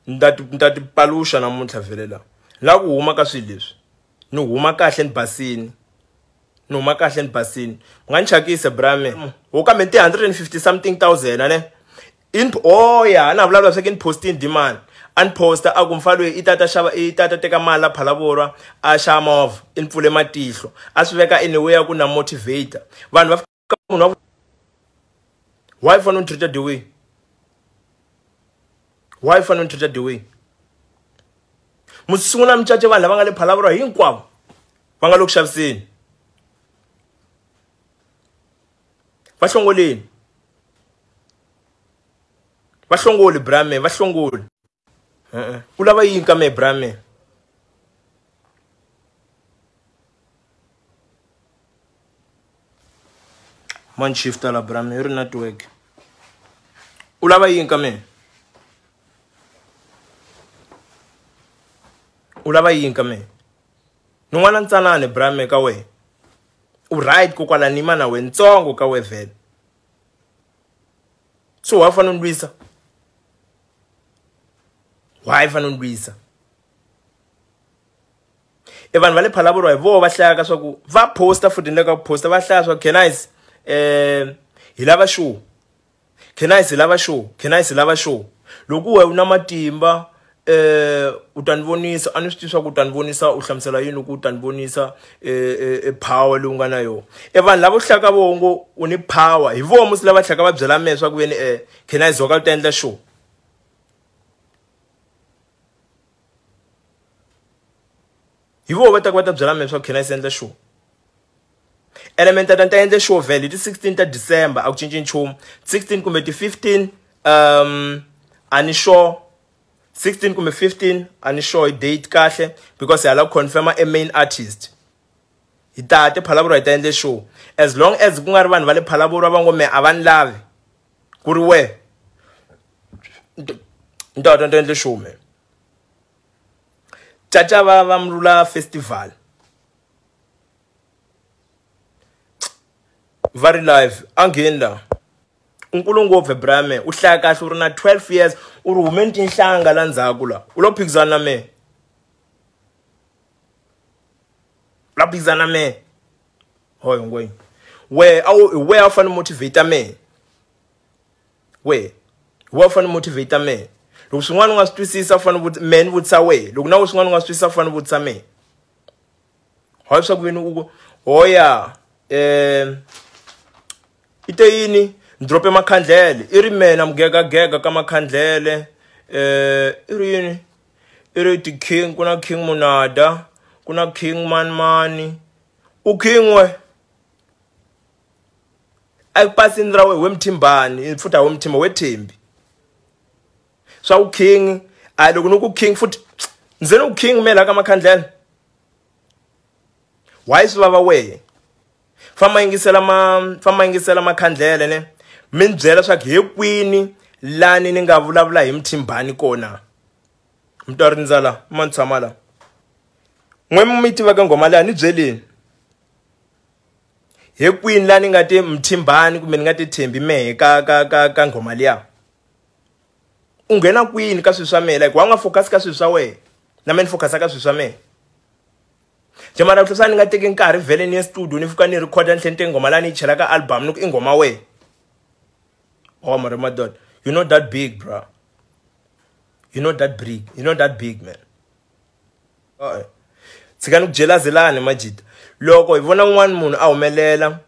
ni ta ti paluxa namuntlha vhele la la ku huma ka swilo leswi ni huma kahle ni basini ni huma kahle ni basini u nga ni chakisa brame wo kambe ti 150 something thousand ane in oh ya na vulavula swa ku ni postini demand a ni posta a ku mfana loyi i ta ta xava i ta ta teka mali la Phalaborwa a xava movha i ni pfule matihlo a swi veka in a way ya ku na motivator vanhu va fika munhu wa why fanele ni treat the way why fanele ni treat the way musungula mi cace vanhu lava nga le Phalaborwa hinkwavo va nga le ku xaviseni va hlongoleni va hlongoli brame va hlongoli u lava yini ka me brame man shifta la brame yi ri network u lava yini ka me u lava yini ka me ni n'wana ntsanani brame ka wehe u right kokwala ni yima na wehe ntsongo ka wehe vhele so why fanele ni lwisa why fanele ni lwisa e vanhu va le Phalaborwa hi voho va hlayaka swa ku va posta futhi ni le ka ku posta va hlaya swa ku Canice hi lava show Canice hi lava show Canice hi lava show loko wehe u na matimba u ta ni vonisa a ni swi tivi swa ku u ta ni vonisa u hlamusela yini loko u ta ni vonisa e power leyi u nga na yona e vanhu lava u hlaka voho ngo u ni power hi voho musi lava tlhaka va byela mehe swa ku veni Canice wa ka u ta endla show hi voho va taka va ta byela mehe swa ku Canice endla show element ta ta endla show vhele hi ti 16 ta December a ku cinci nchumu 16 kumbe ti 15 a ni sure 16 kumbe 15 a ni sure hi date kahle because hi hala ku confirma e main artist hi tate Phalaborwa hi ta endla show as long as ku nga ri vanhu va le Phalaborwa va ngo me a va ni lavi ku ri we ni ta ta endla show me caca va va Mlula festival va ri live a ngheni la unkulu ngopfu brame u hlaya kahle u ri na 12 years u ri humeni tinhlanga la ndzhaku la u lo phikizana na mehe la phikizana na mehe hoyo ngwenya we a wu we a wu fanele motivate mehe we we a wu fanele motivate mehe loko swin'wana u nga swi twisisa u fanele mehe ni vutisa wehe loko na we swin'wana u nga swi twisisa u fanele vutisa mehe hayi swa ku veni u ku hoya i te yini ni drope makhandlele i ri mena mugegagega ka makhandlele i ri yini i ri ti king ku na king munada ku na king manimani u king we a ku pasini ra wehe we mthimbani futhi a we mthimba we thembi swa ku king a loko ni ku king futhi ndzi ni ku king me la ka makhandlela why swi vava wehe famba yingisela ma famba yingisela makhandlele ne mi ni byela swa ku hi kwini lani ni nga vulavula hi mthimbani kona mi twa rindza la ma ni tshama la n'we mi tivaka nghoma leyi a ni byeleni hi kwini la ni nga ti mthimbani kumbe ni nga ti thembi mehe ka ka ka ka nghoma liya U nghena kwini ka swilo swa mehe? Like wa nga focus ka swilo swa wena na mehe ni focus ka swilo swa mehe. Jamara ku tlhela ni nga teki nkarhi vhele ni ye studio ni fika ni record ni tlhela ni teka nghoma laha ni yi chela ka album ni ku i nghoma wehe. Oh mara madoda, you're not that big, bro. You're not that big. You're not that big, man. Tshikani ku jelazelani majita. Loko hi vona un'wana munhu a humelela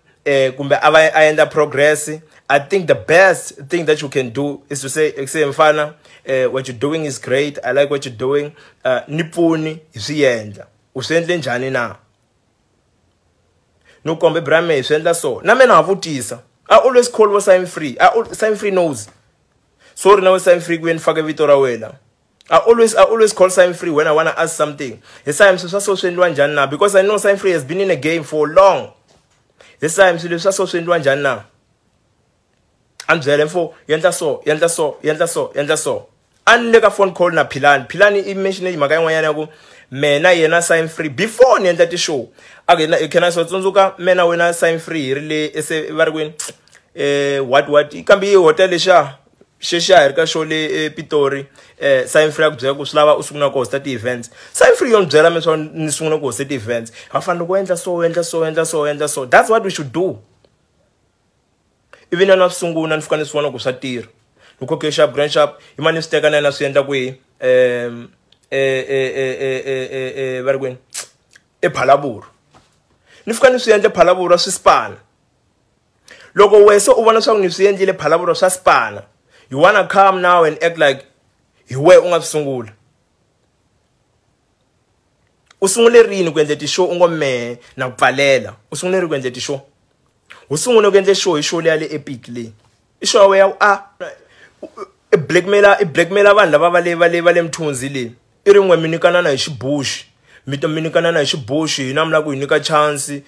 kumbe a va a endla progress, I think the best thing that you can do is to say, mfana, what you're doing is great. I like what you're doing. Ni pfuni hi swi endla. U swi endle njhani na? No kombe brame hi swi endla so. Na mina ha vutisa. I always call wo Sign Free. Sign Free knows. Sorry na wo Sign Free ku ni faka vito ra wena. I always call Sign Free when I wanna ask something. Hi Sign swi swa so swi endliwa njhani na? Because I know Sign Free has been in a game for long. Hi Sign swilo swa so swi endliwa njhani na? A ni byele mfo, endla so, endla so, endla so, endla so. A ni le ka phone call na Philani. Philani i mention mhaka yin'wanyana ya ku mina yena Sign Free before ni endla ti-show. A ku yena can I so tsundzuka mina wena Sign Free hi ri le se va ri kwini? What kambe i hotel lexiya xexiya hi ri ka show le Pitori. Sign Free a ku byela ku swi lava u sungula ku hosta ti-events. Sign Free yo ni byela mina swa ni sungula ku hosta ti-events. Ha fanele ku endla so, endla so, endla so, endla so. That's what we should do. Ivi na na sungula ni fika ni swi vona ku swa tirha. Ni ku okay, sharp, grand sharp, i mani swi teka na yena swi endla kwihi? Va ri kwini? ePhalaburu. Ni fika ni swi endla ePhalaburu swi spana. Loko wena se u vona swa ku ni swi endlile ePhalaburu swa spana, you wanna come now and act like hi wehe u nga swi sungula. U sungule rini ku endla ti-show u ngo mehe na ku pfalela? U sungule rini ku endla ti-show? U sungule ku endla show hi show leya le Epic leyi. I show ya wena a i blackmail vanhu lava va le Mthunzi leyi. I rin'we mi nyikanana hi xibuxi. Mi ta mi nyikanana hi xibuxi hina mi lava ku hi nyika chance,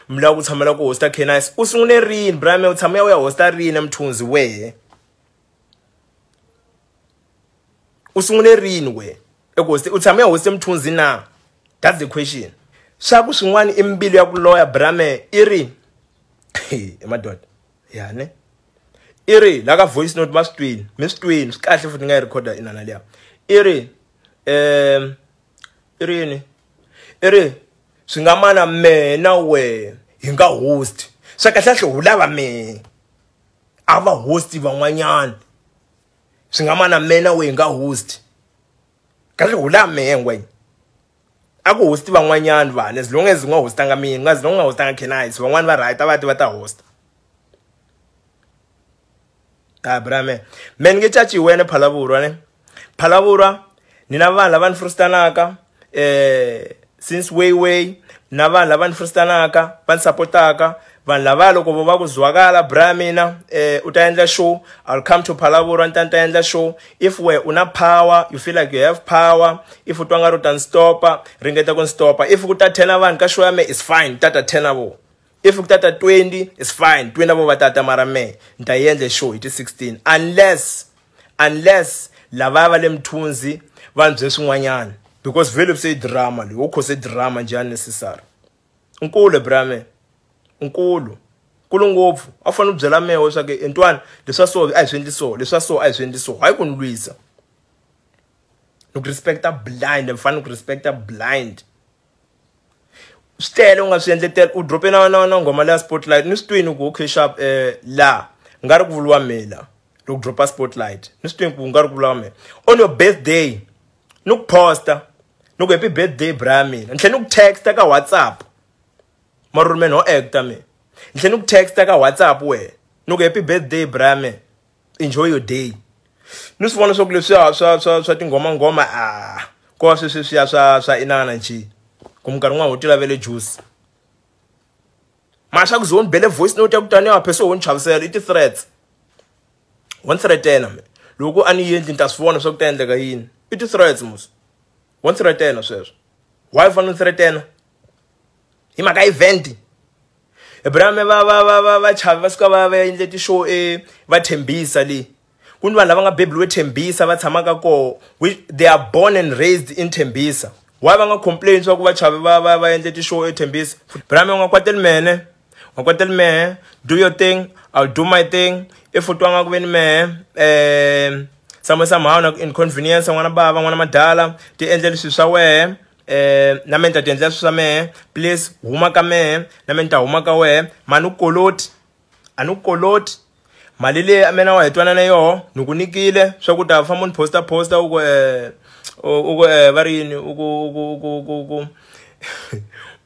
mi lava ku tshamela ku hosta K-Nice. U sungule rini bra me u tshama u ya hosta rini Mthunzi wehe? U sungule rini wehe? Eku hoste u tshama u ya hosta Mthunzi na? That's the question. Swa ku swin'wana i mbilu ya ku loya bra me i ri madoda ya ne i ri la ka voice note ma swi twini, mi swi twini swi kahle futhi ni nga yi recorda inana liya. I ri i ri yini? I ri swi nga mana mehe na wehe hi nga host. Swa kahlekahle hu lava mehe a va host van'wanyana. Swi nga mana mehe na wehe hi nga host. Kahle hu lava mehe ngwenya. A ku host van'wanyana vanhu as long as u nga hostanga mina, as long as u nga hostanga K-Nice, van'wani va right a va ti va ta host. Ah bra me. Me ni nge caci hi wena Phalavurwa ne. Phalavurwa ni na vanhu lava ni frustanaka since way way na vanhu lava ni frustanaka va ni supportaka. Vanhu lava loko vo va ku zwakala bra mina u ta endla show, I'll come to Phalavurwa ni ta ni ta endla show. If we u na power, you feel like you have power, if u twa nga ri u ta ni stopa, ringeta ku ni stopa. If ku ta 10 vanhu ka show ya me is fine, ta ta 10 vo. If ku ta ta 20 is fine, 20 vo va tata mara me ni ta endla show hi ti 16 unless lava va le Mthunzi va ni bye swin'wanyana because vhele se drama leyi wo cause drama njhe unnecessary. Nkulu bra me. Nkulu nkulu ngopfu a fanele u byela mehe leswaku entwana leswa so a hi swi endli so, leswa so a hi swi endli so. Hayi ku ni lwisa. Ni ku respecta blind, ni fanele ku respecta blind. Swi tele u nga swi endletela u drope na nghoma leya Spotlight ni swi twini ku okay sharp la nga ri ku vuriwa mehe la loko dropa Spotlight ni swi twini ku nga ri ku vuriwa mehe. On your birthday ni ku posta ni ku happy birthday bra mina ni tlhela ni ku texta ka WhatsApp. Mara ri mehe no acta me. Ni tlhela ni ku texta ka WhatsApp we. Ni ku happy birthday bra me. Enjoy your day. Ni swi vona swa ku leswiya swa tinghoma nghoma a ko va sweswiya swa inana njhe. Ku minkarhi yin'wana ho ti lavele juice. Mara swa ku ze u ni bele voice note ya ku taniya phese ho ni chavisela i ti-threats. Ho ni threatena me. Loko a ni endli ni ta swi vona swa ku ta endleka yini. I ti-threats mos. Ho ni threatena sweswo. Why u fanele u threatena? Hi mhaka event. Bra me va chavi va suka va endle ti-show va Thembisa le. Ku ni vanhu lava nga beburiwe Thembisa va tshamaka koho, they are born and raised in Thembisa. Why va nga complain swa ku va chavi va endle ti-show eThembisa? Bra me u nga kwateli mene, u nga kwateli mehe, do your thing, I'll do my thing. If u twa nga ku ve ni mehe Somewhere somehow na ku inconvenience n'wana bava n'wana madala ti endleli swilo swa wehe na me ni ta ti endlela swilo swa mehe please huma ka mehe na me ni ta huma ka wehe mani u koloti a ni ku koloti mali leyi a mina wa hi twanana yoho ni ku nyikile swa ku ta famba ni posta posta u ku u ku va ri yini u ku u ku u ku u ku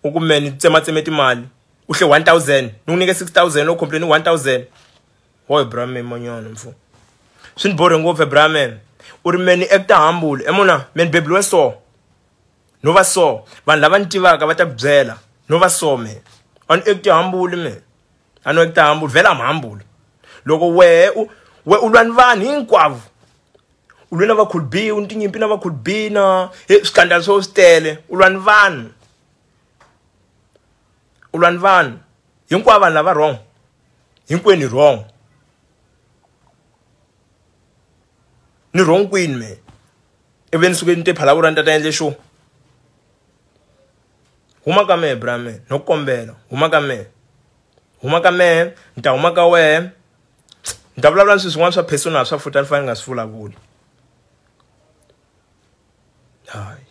u ku me ni tsematseme timali u hle 1000 ni ku nyike 6000 loko complain 1000 hoy bra me manyana mfo swi ni borhe ngopfu bra me u ri me ni acta humble emona me ni bebuliwe so no va so vanhu lava ni tivaka va ta ku byela no va so me a ni acti humble me a no acta humble vhela am humble loko wehe u we u lwa ni vanhu hinkwavo u lwe na va Cool B u ni tinyimpi na va Cool B na he swikandala swo swi tele u lwa ni vanhu u lwa ni vanhu hinkwavo vanhu lava wrong hinkwenu wrong ni wrong kwini me ivi ni suke ni te Phalaborwa ni ta ta endle xo huma ka mehe bra me no kombela huma ka mehe huma ka mehe ni ta huma ka wehe ni ta vulavula swilo swin'wana swa personal swa futhi a ni fanele ni nga swi vulavuli hayi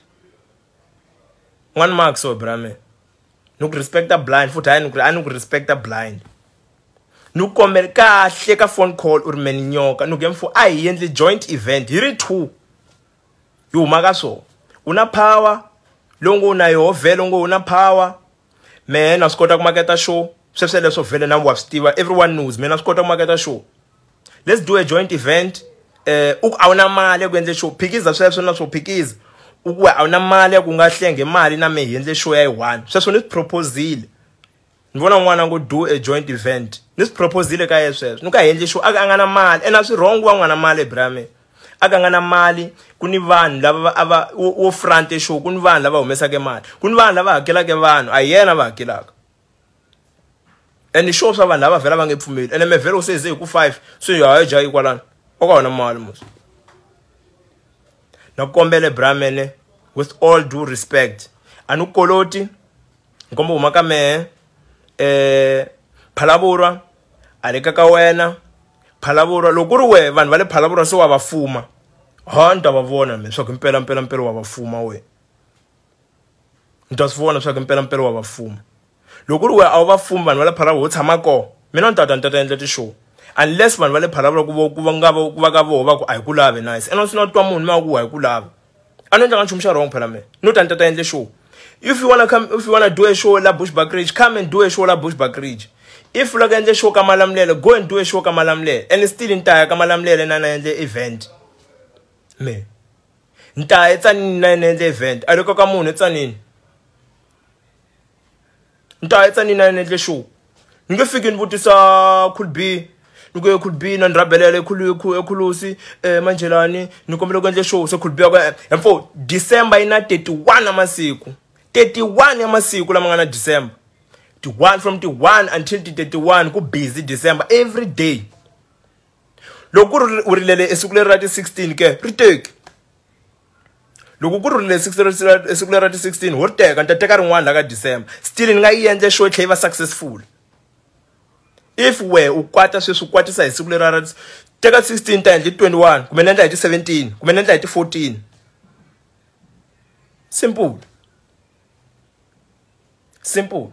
n'wana mark so bra me ni ku respecta blind futhi hayi ni ku a ni ku respecta blind ni ku kombela kahle ka phone call u ri me ni nyoka ni ku mfo a hi endli joint event hi ri two yi huma ka swona u na power lowu ngo u na yoho vhele u ngo u na power mehe na swi kota ku maketa show sweswo leswo vhele na wa swi tiva everyone knows me na swi kota ku maketa show let's do a joint event u ku a wu na mali ya ku endle show phikiza sweswo na swo phikiza u ku a wu na mali ya ku nga hlenge mali na me hi endle show ya yi one sweswo ni swi proposile ni vona n'wana ngo do a joint event ni swi proposile ka ye sweswo ni ku a hi endle show a nga na mali ene a swi wrong ku va n'wana mali brame a ka nga na mali ku ni vanhu lava a va wo front show ku ni vanhu lava humesaka mali ku ni vanhu lava hakelaka vanhu a hi yena va hakelaka and sure swa vanhu lava vhela va nge pfumeli ene me vhele u se ze hi ku 5 so ya hayi jayi kwalano o ka wona mali mos na kombele bramene with all due respect a ni koloti nkombo huma ka mehe Phalaborwa a le ka ka wena Phalaborwa loko ku ri wehe vanhu va le Phalaborwa se wa va fuma ha ni ta va vona me swa ku mpela mpela mpela wa va fuma we ni ta swi vona swa ku mpela mpela wa va fuma loko ku ri wehe a wu va fumi vanhu va le Phalaborwa ho tshama kona mina ni ta ta ni ta ta endla ti-show unless vanhu va le Phalaborwa ku va ku va nga va ku va ka voho va ku a hi ku lavi nice ene swi na twa munhu ma ku a hi ku lavi a ni endlanga nchumu xa wrong phela mina no ta ni ta ta endla show if you wanna come if you wanna do a show la Bushbuckridge come and do a show la Bushbuckridge if u lava ku endla show ka Malamulele go and do a show ka Malamulele and still ni ta ya ka Malamulele na na endle event me ni ta ya eTsanini na na endle event a loko ka munhu eTsanini ni ta ya eTsanini na na endle show ni nge fiki ni vutisa Cool B ni ku Cool B na ni rhabelela ekhulusi manjhelani ni kombela ku endla show se Cool B ya ku mfo December yi na 31 ya masiku 31 ya masiku lama nga na December ti 1 from ti 1 until ti 31 ku busy December every day loko ku ri u rilele esiku leri ra ti 16 ke ri teki loko ku ri rilele esiku leri ra ti 16 ho ri teka ni ta teka rin'wana la ka December still ni nga yi endla show yi tlhela yi va successful if we u kwata sweswi u kwatisa hi siku leri ra teka 16 ta endla hi 21 kumbe ni endla hi ti 17 kumbe ni endla hi ti 14 simple simple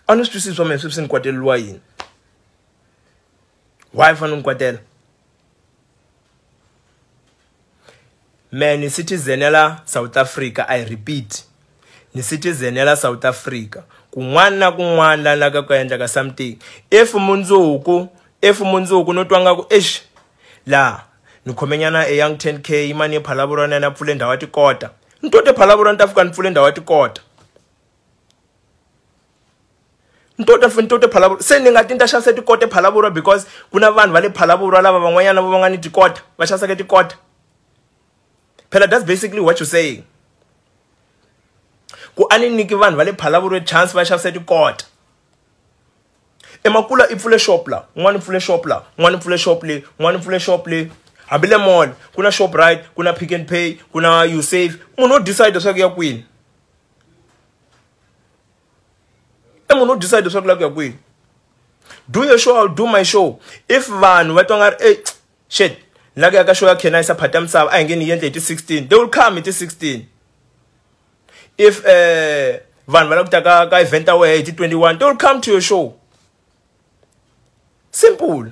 a ni swi twisisi swa mina sweswi ni kwateleriwa yini why fanele ni kwatela me ni citizen ya la South Africa I repeat ni citizen ya la South Africa kun'wana na kun'wana la laka ku endla ka something if mundzuku no twa nga ku eish la ni khomenyana e young 10k imani ePhalaborwa na pfule ndhawu ya tikota ni tote Phalaborwa ni ta fika ni pfule ndhawu ya tikota ni tote Phalaborwa se ni nga ti ni ta xavisa tikota ePhalaborwa because ku na vanhu va le Phalaborwa lava van'wanyana va nga ni tikota va xavisaka tikota phela that's basically what you're saying ku a ni nyiki vanhu va le Phalaborwa chance va xavisa tikota emakula i pfule shop la un'wana i pfule shop la un'wana i pfule shop le un'wana i pfule shop le hambi le mall ku na Shoprite ku na Pick n Pay ku na Usave munhu o decide leswaku ya kwini i munhu o decide leswaku la ku ya kwini do your show I'll do my show if vanhu va twa nga ri e Shit, ni lava ku ya ka show ya Kenisa Phata Misava a hi nge ni yi endle hi ti 16. They will come hi ti 16. If vanhu va lava ku ta ka event ya wehe hi ti 21, they will come to your show. Simple.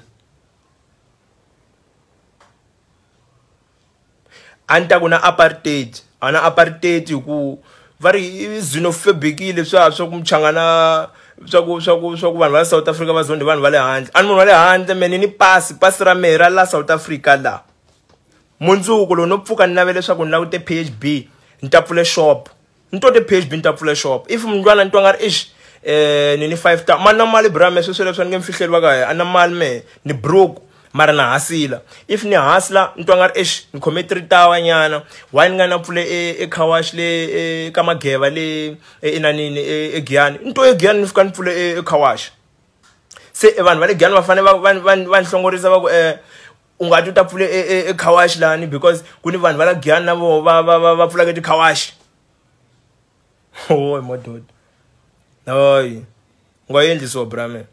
A ni ta ku na apartheid, a na apartheid hi ku va ri i xenophobicile leswiya swa ku muchangana swa ku vanhu va South Africa va zonde vanhu va le handle. A ni munhu wa le handle me ni ni pasi, pasi ra mehe ra la South Africa la. Mundzuku loko no pfuka ni navela leswaku ni lava ku te PHB ni ta pfula shop. Ni to te PHB ni ta pfula shop. If mntwana ni twa nga ri eish ni ni 5 ma na mali bra me sweswo leswi ni nge mi fihleli va ka a na mali me ni broke mara na hasila. If ni hasla ni twa nga ri eish ni khome 3 tawa nyana, why ni nga na pfule e car wash le ka Mageva le inanini e Giyani. Ni to e Giyani ni fika ni pfule e car wash. Se vanhu va le Giyani va fanele va ni hlongorisa va ku u nga ti u ta pfule e car wash lani because ku ni vanhu va la Giyani na voho va pfulaka ti car wash. Oy madoda. Hayi. U nga endli so bra me.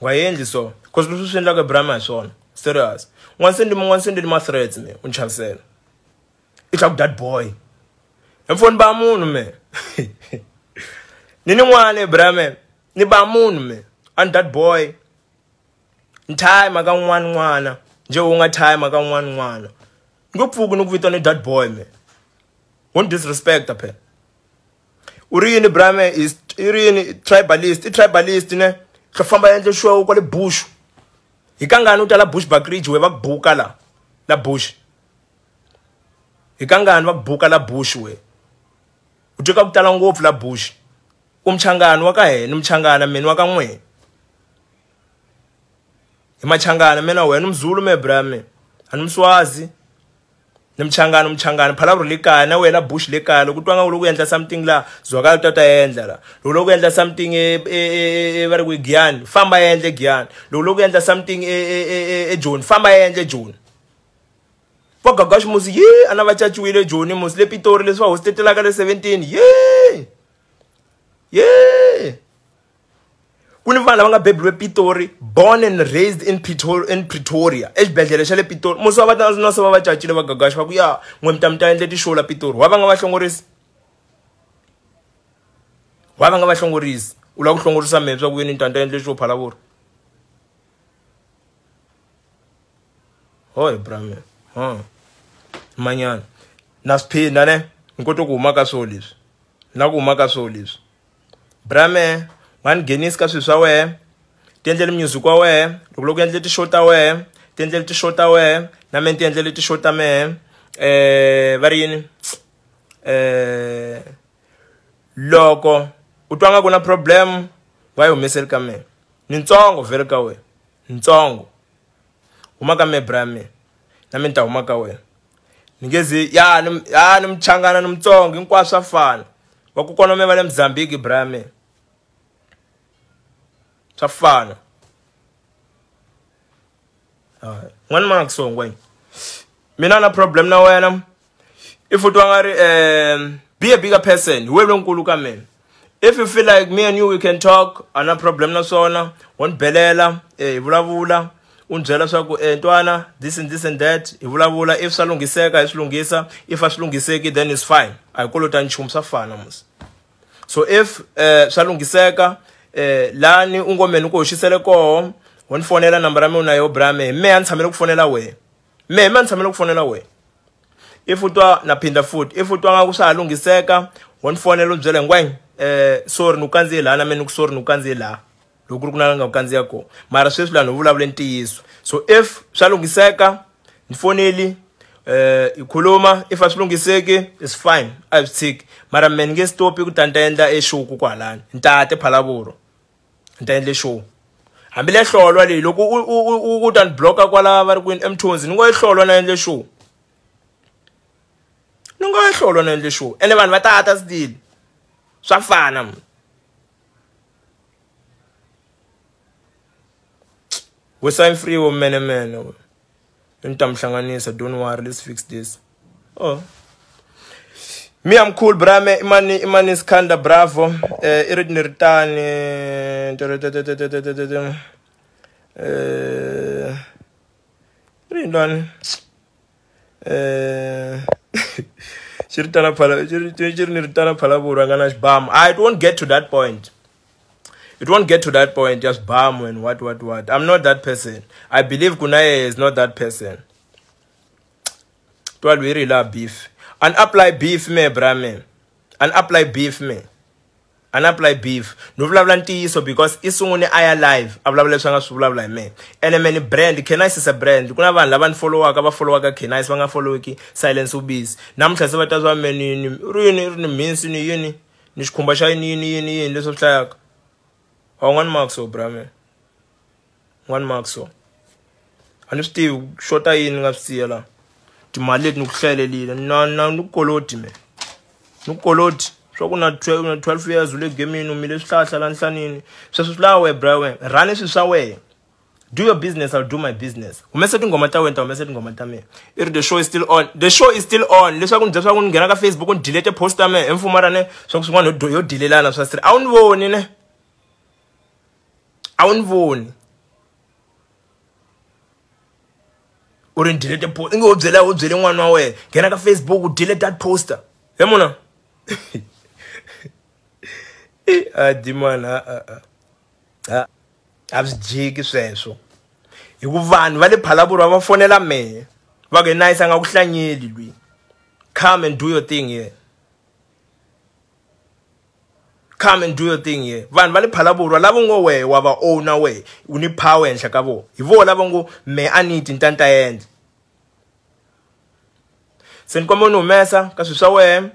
U nga endli so. Cause leswi swi endlaka bra me hi swona. Serious. U nga sendeli ma threats me, u ni chavisela. I tla ku that boy. Hi mfoni ba munhu me. Ni n'wana bra me. Ni ba munhu me. And that boy. Ni time ka n'wana n'wana. Nje u nga time ka n'wana n'wana. Ngo pfuki ni ku vitana that boy me. Won't disrespect phela. U ri yini bra me is i ri yini tribalist, i tribalist ne. Tla famba endle show kwale bush. Hi kangani u tala bush Buckridge we va ku buka la. La bush. Hi kangani va ku buka la bush we. U teka ku tala ngopfu la bush. U mchangani wa ka hina, mchangana mina wa ka n'we. Hi machangana mina wena umzulu me bra me. A ni mswazi. Ni mchangana mchangana phalavuro le kaya na wena bush le kaya loko u twa nga u loko endla something la zwakala u ta endla la. Loko loko endla something e va ri ku Giyani famba endle Giyani. Loko loko endla something e Joni famba endle Joni. Va Gagash musi ye ana va caciwile Joni musi le Pitori leswi va hostetelaka le 17 ye. Ye. Ku ni vanhu lava nga bebiwe Pitori, born and raised in Pretoria. Exibedhlele xa le Pitori. Musi va ta na se va va cacile va Gagash va ku ya n'we mi ta mi ta endla ti-show la Pitori. Wa va nga va hlongorisi? Wa va nga va hlongorisi? U lava ku hlongorisa mehe swa ku yini ni ta ni ta endla show Phalavuro? Hoy bra me. Ha. Manyana. Na swi phinda ne? Ni kote ku huma ka swo leswi. Na ku huma ka swo leswi. Bra me, va ni nghenisi ka swilo swa wehe, ti endlele music wa wehe, loko loko endle ti-show ta wehe, ti endlele ti-show ta wehe, na mehe ni ti endlele ti-show ta mehe. Va ri yini? Loko u twa nga ku na problem, va yi humeseli ka mehe. Ni ntsongo vhele ka wehe. Ntsongo. Huma ka mehe bra me. Na mehe ni ta huma ka wehe. Ni nge zi ya ni ya ni mchangana ni mtsongo hinkwaswo swa fana. Va kokwana wa mehe va le Mozambique bra me. Swa fana. Hayi, n'wana ma so ngwenya. Mina na problem na wena. If u twa nga ri be a bigger person, hi wena lonkulu ka mina. If you feel like me and you we can talk, a na problem na swona, wa ni belela, hi vulavula, u ni byela swa ku ntwana this and this and that, hi vulavula if swa lunghiseka hi swi lunghisa, if a swi lunghiseki then it's fine. A hi kolota nchumu swa fana musi. So if swa lunghiseka lani u ngo mehe ni ku hoxisele koho, wa ni fonela nambara ya mina na yo bra me, mehe a ni tshamele ku fonela wehe. Mehe a ni tshamele ku fonela wehe. If u twa na phinda futhi, if u twa nga ku swa ha lunghiseka, wa ni fonela u ni byela ngwenya, sorry ni ku kandziye laha na mehe ni ku sorry ni ku kandziye laha. Loko ku ri ku na la nga ku kandziya kona. Mara sweswi laha ni vulavule ntiyiso. So if swa lunghiseka, ni foneli, hi khuluma, if a swi lunghiseki, it's fine, a hi swi tshiki. Mara mehe ni nge stop ku ta ni ta endla e show kokwalani. Ni ta te Phalavuro. Ni ta endla show. Hambi le hlolwa leyi loko u ta ni block-a kwala va ri kwini eMthunzi, ni ngo yi hlolwa na endle show. Ni ngo yi hlolwa na endle show. Ene vanhu va ta ta still. Swa fana mun. We sign free wo mene mene. Ni ta mi hlanganisa, don't worry, let's fix this. Oh. Me I'm cool bra me imani Iskandar Bravo i ri ni ri tani ri yini xi ri tana phala xi ri ni ri tana Phalaborwa nga na xibamu. It won't get to that point. It won't get to that point, just bam and what what what. I'm not that person. I believe Kunaye is not that person. Twal we la beef. And apply beef me, bra me. And apply beef me. And apply beef. No vulavula ntiyiso because i sungune a ya live. A vulavula leswi a nga swi vulavula hi mehe. Ene me ni brand, Kenice is a brand. Ku na vanhu lava ni followaka va followaka Kenice va nga followeki Silence Ubisi. Namuntlha se va ta swa me ni ri yini ri ni mhinsi ni yini ni xikhumba xa yini yini yini yini leswi swi hlayaka. Oh, one mark so, bra me. One mark so. A ni swi tivi ku xota yini ni nga swi siya la. Timali leti ni ku hlayelelile na na ni ku koloti me. Ni ku koloti swa ku na 12 years u le gemini u mile swihlahla la nhlanini. Sweswo swi lava wehe bra wena. Run swilo swa wehe. Do your business, I'll do my business. Humesa tinghoma ta wena, ta humesa tinghoma ta mina. I ri the show is still on. The show is still on. Leswaku ni byela swa ku ni nghena ka Facebook ni delete post ta mehe mfumo ra ne swa ku swin'wana yo delelana swa street. A wu ni voni ne? A wu ni voni. U ri ni delete post. Inge u byela u byele n'wana wa wena. Nghena ka Facebook u delete that poster. He muna? A dimana a a. A swi jiki sweswo. Hi ku vanhu va le Phalaborwa va fonela mehe. Va ku nice a nga ku hlanyeli lwi. Come and do your thing here. Come and do your thing here. Vanhu va le Phalaborwa lava ngo wehe wa va owner wehe u ni power henhla ka vona. Hi vona lava ngo me a ni ti ntanta endla. Se ni kombela ni humesa ka swilo swa wehe.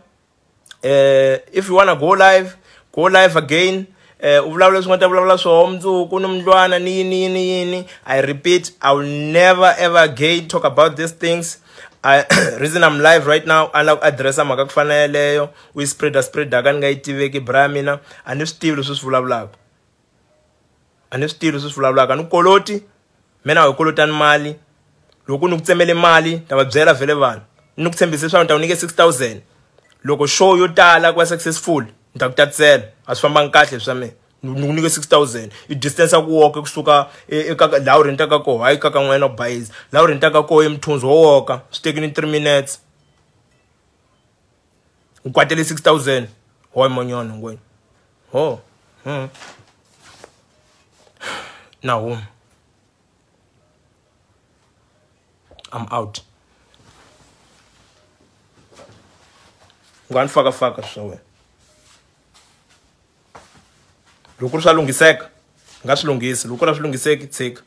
If you wanna go live, go live again. U vulavula leswi nga ta vulavula swoho mundzuku ni mundlwana ni yini yini yini. I repeat, I will never ever again talk about these things. Reason I'm live right now, a lava ku addressa mhaka ku fana yeleyo, u yi spreada spreadaka ni nga yi tiveki bra mina, a ni swi tivi leswi swi vulavulaka. A ni swi tivi leswi swi vulavulaka. A ni koloti, mina a hi kolotani mali. Loko ni ku tsemele mali, ta va byela vhele vanhu. Ni ku tshembise leswaku ni ta ku nyika 6000. Loko show yo tala ku va successful, ni ta ku tatisela. A swi fambangi kahle swa mina. Ni ku nyike 6000. I distance ya ku walk kusuka eka laha u rentaka koho, hayi ka ka n'wina ku bayiza. Laha u rentaka koho eMthunzi wo walka, swi tekile 3 minutes. U kwatele 6000. Hoy monyana ngwenya. Ho. Na huma. I'm out. Nga ni faka faka swa wena. Loko swa lunghiseka, nga swi lunghisi. Loko ra swi lunghiseki, tshika.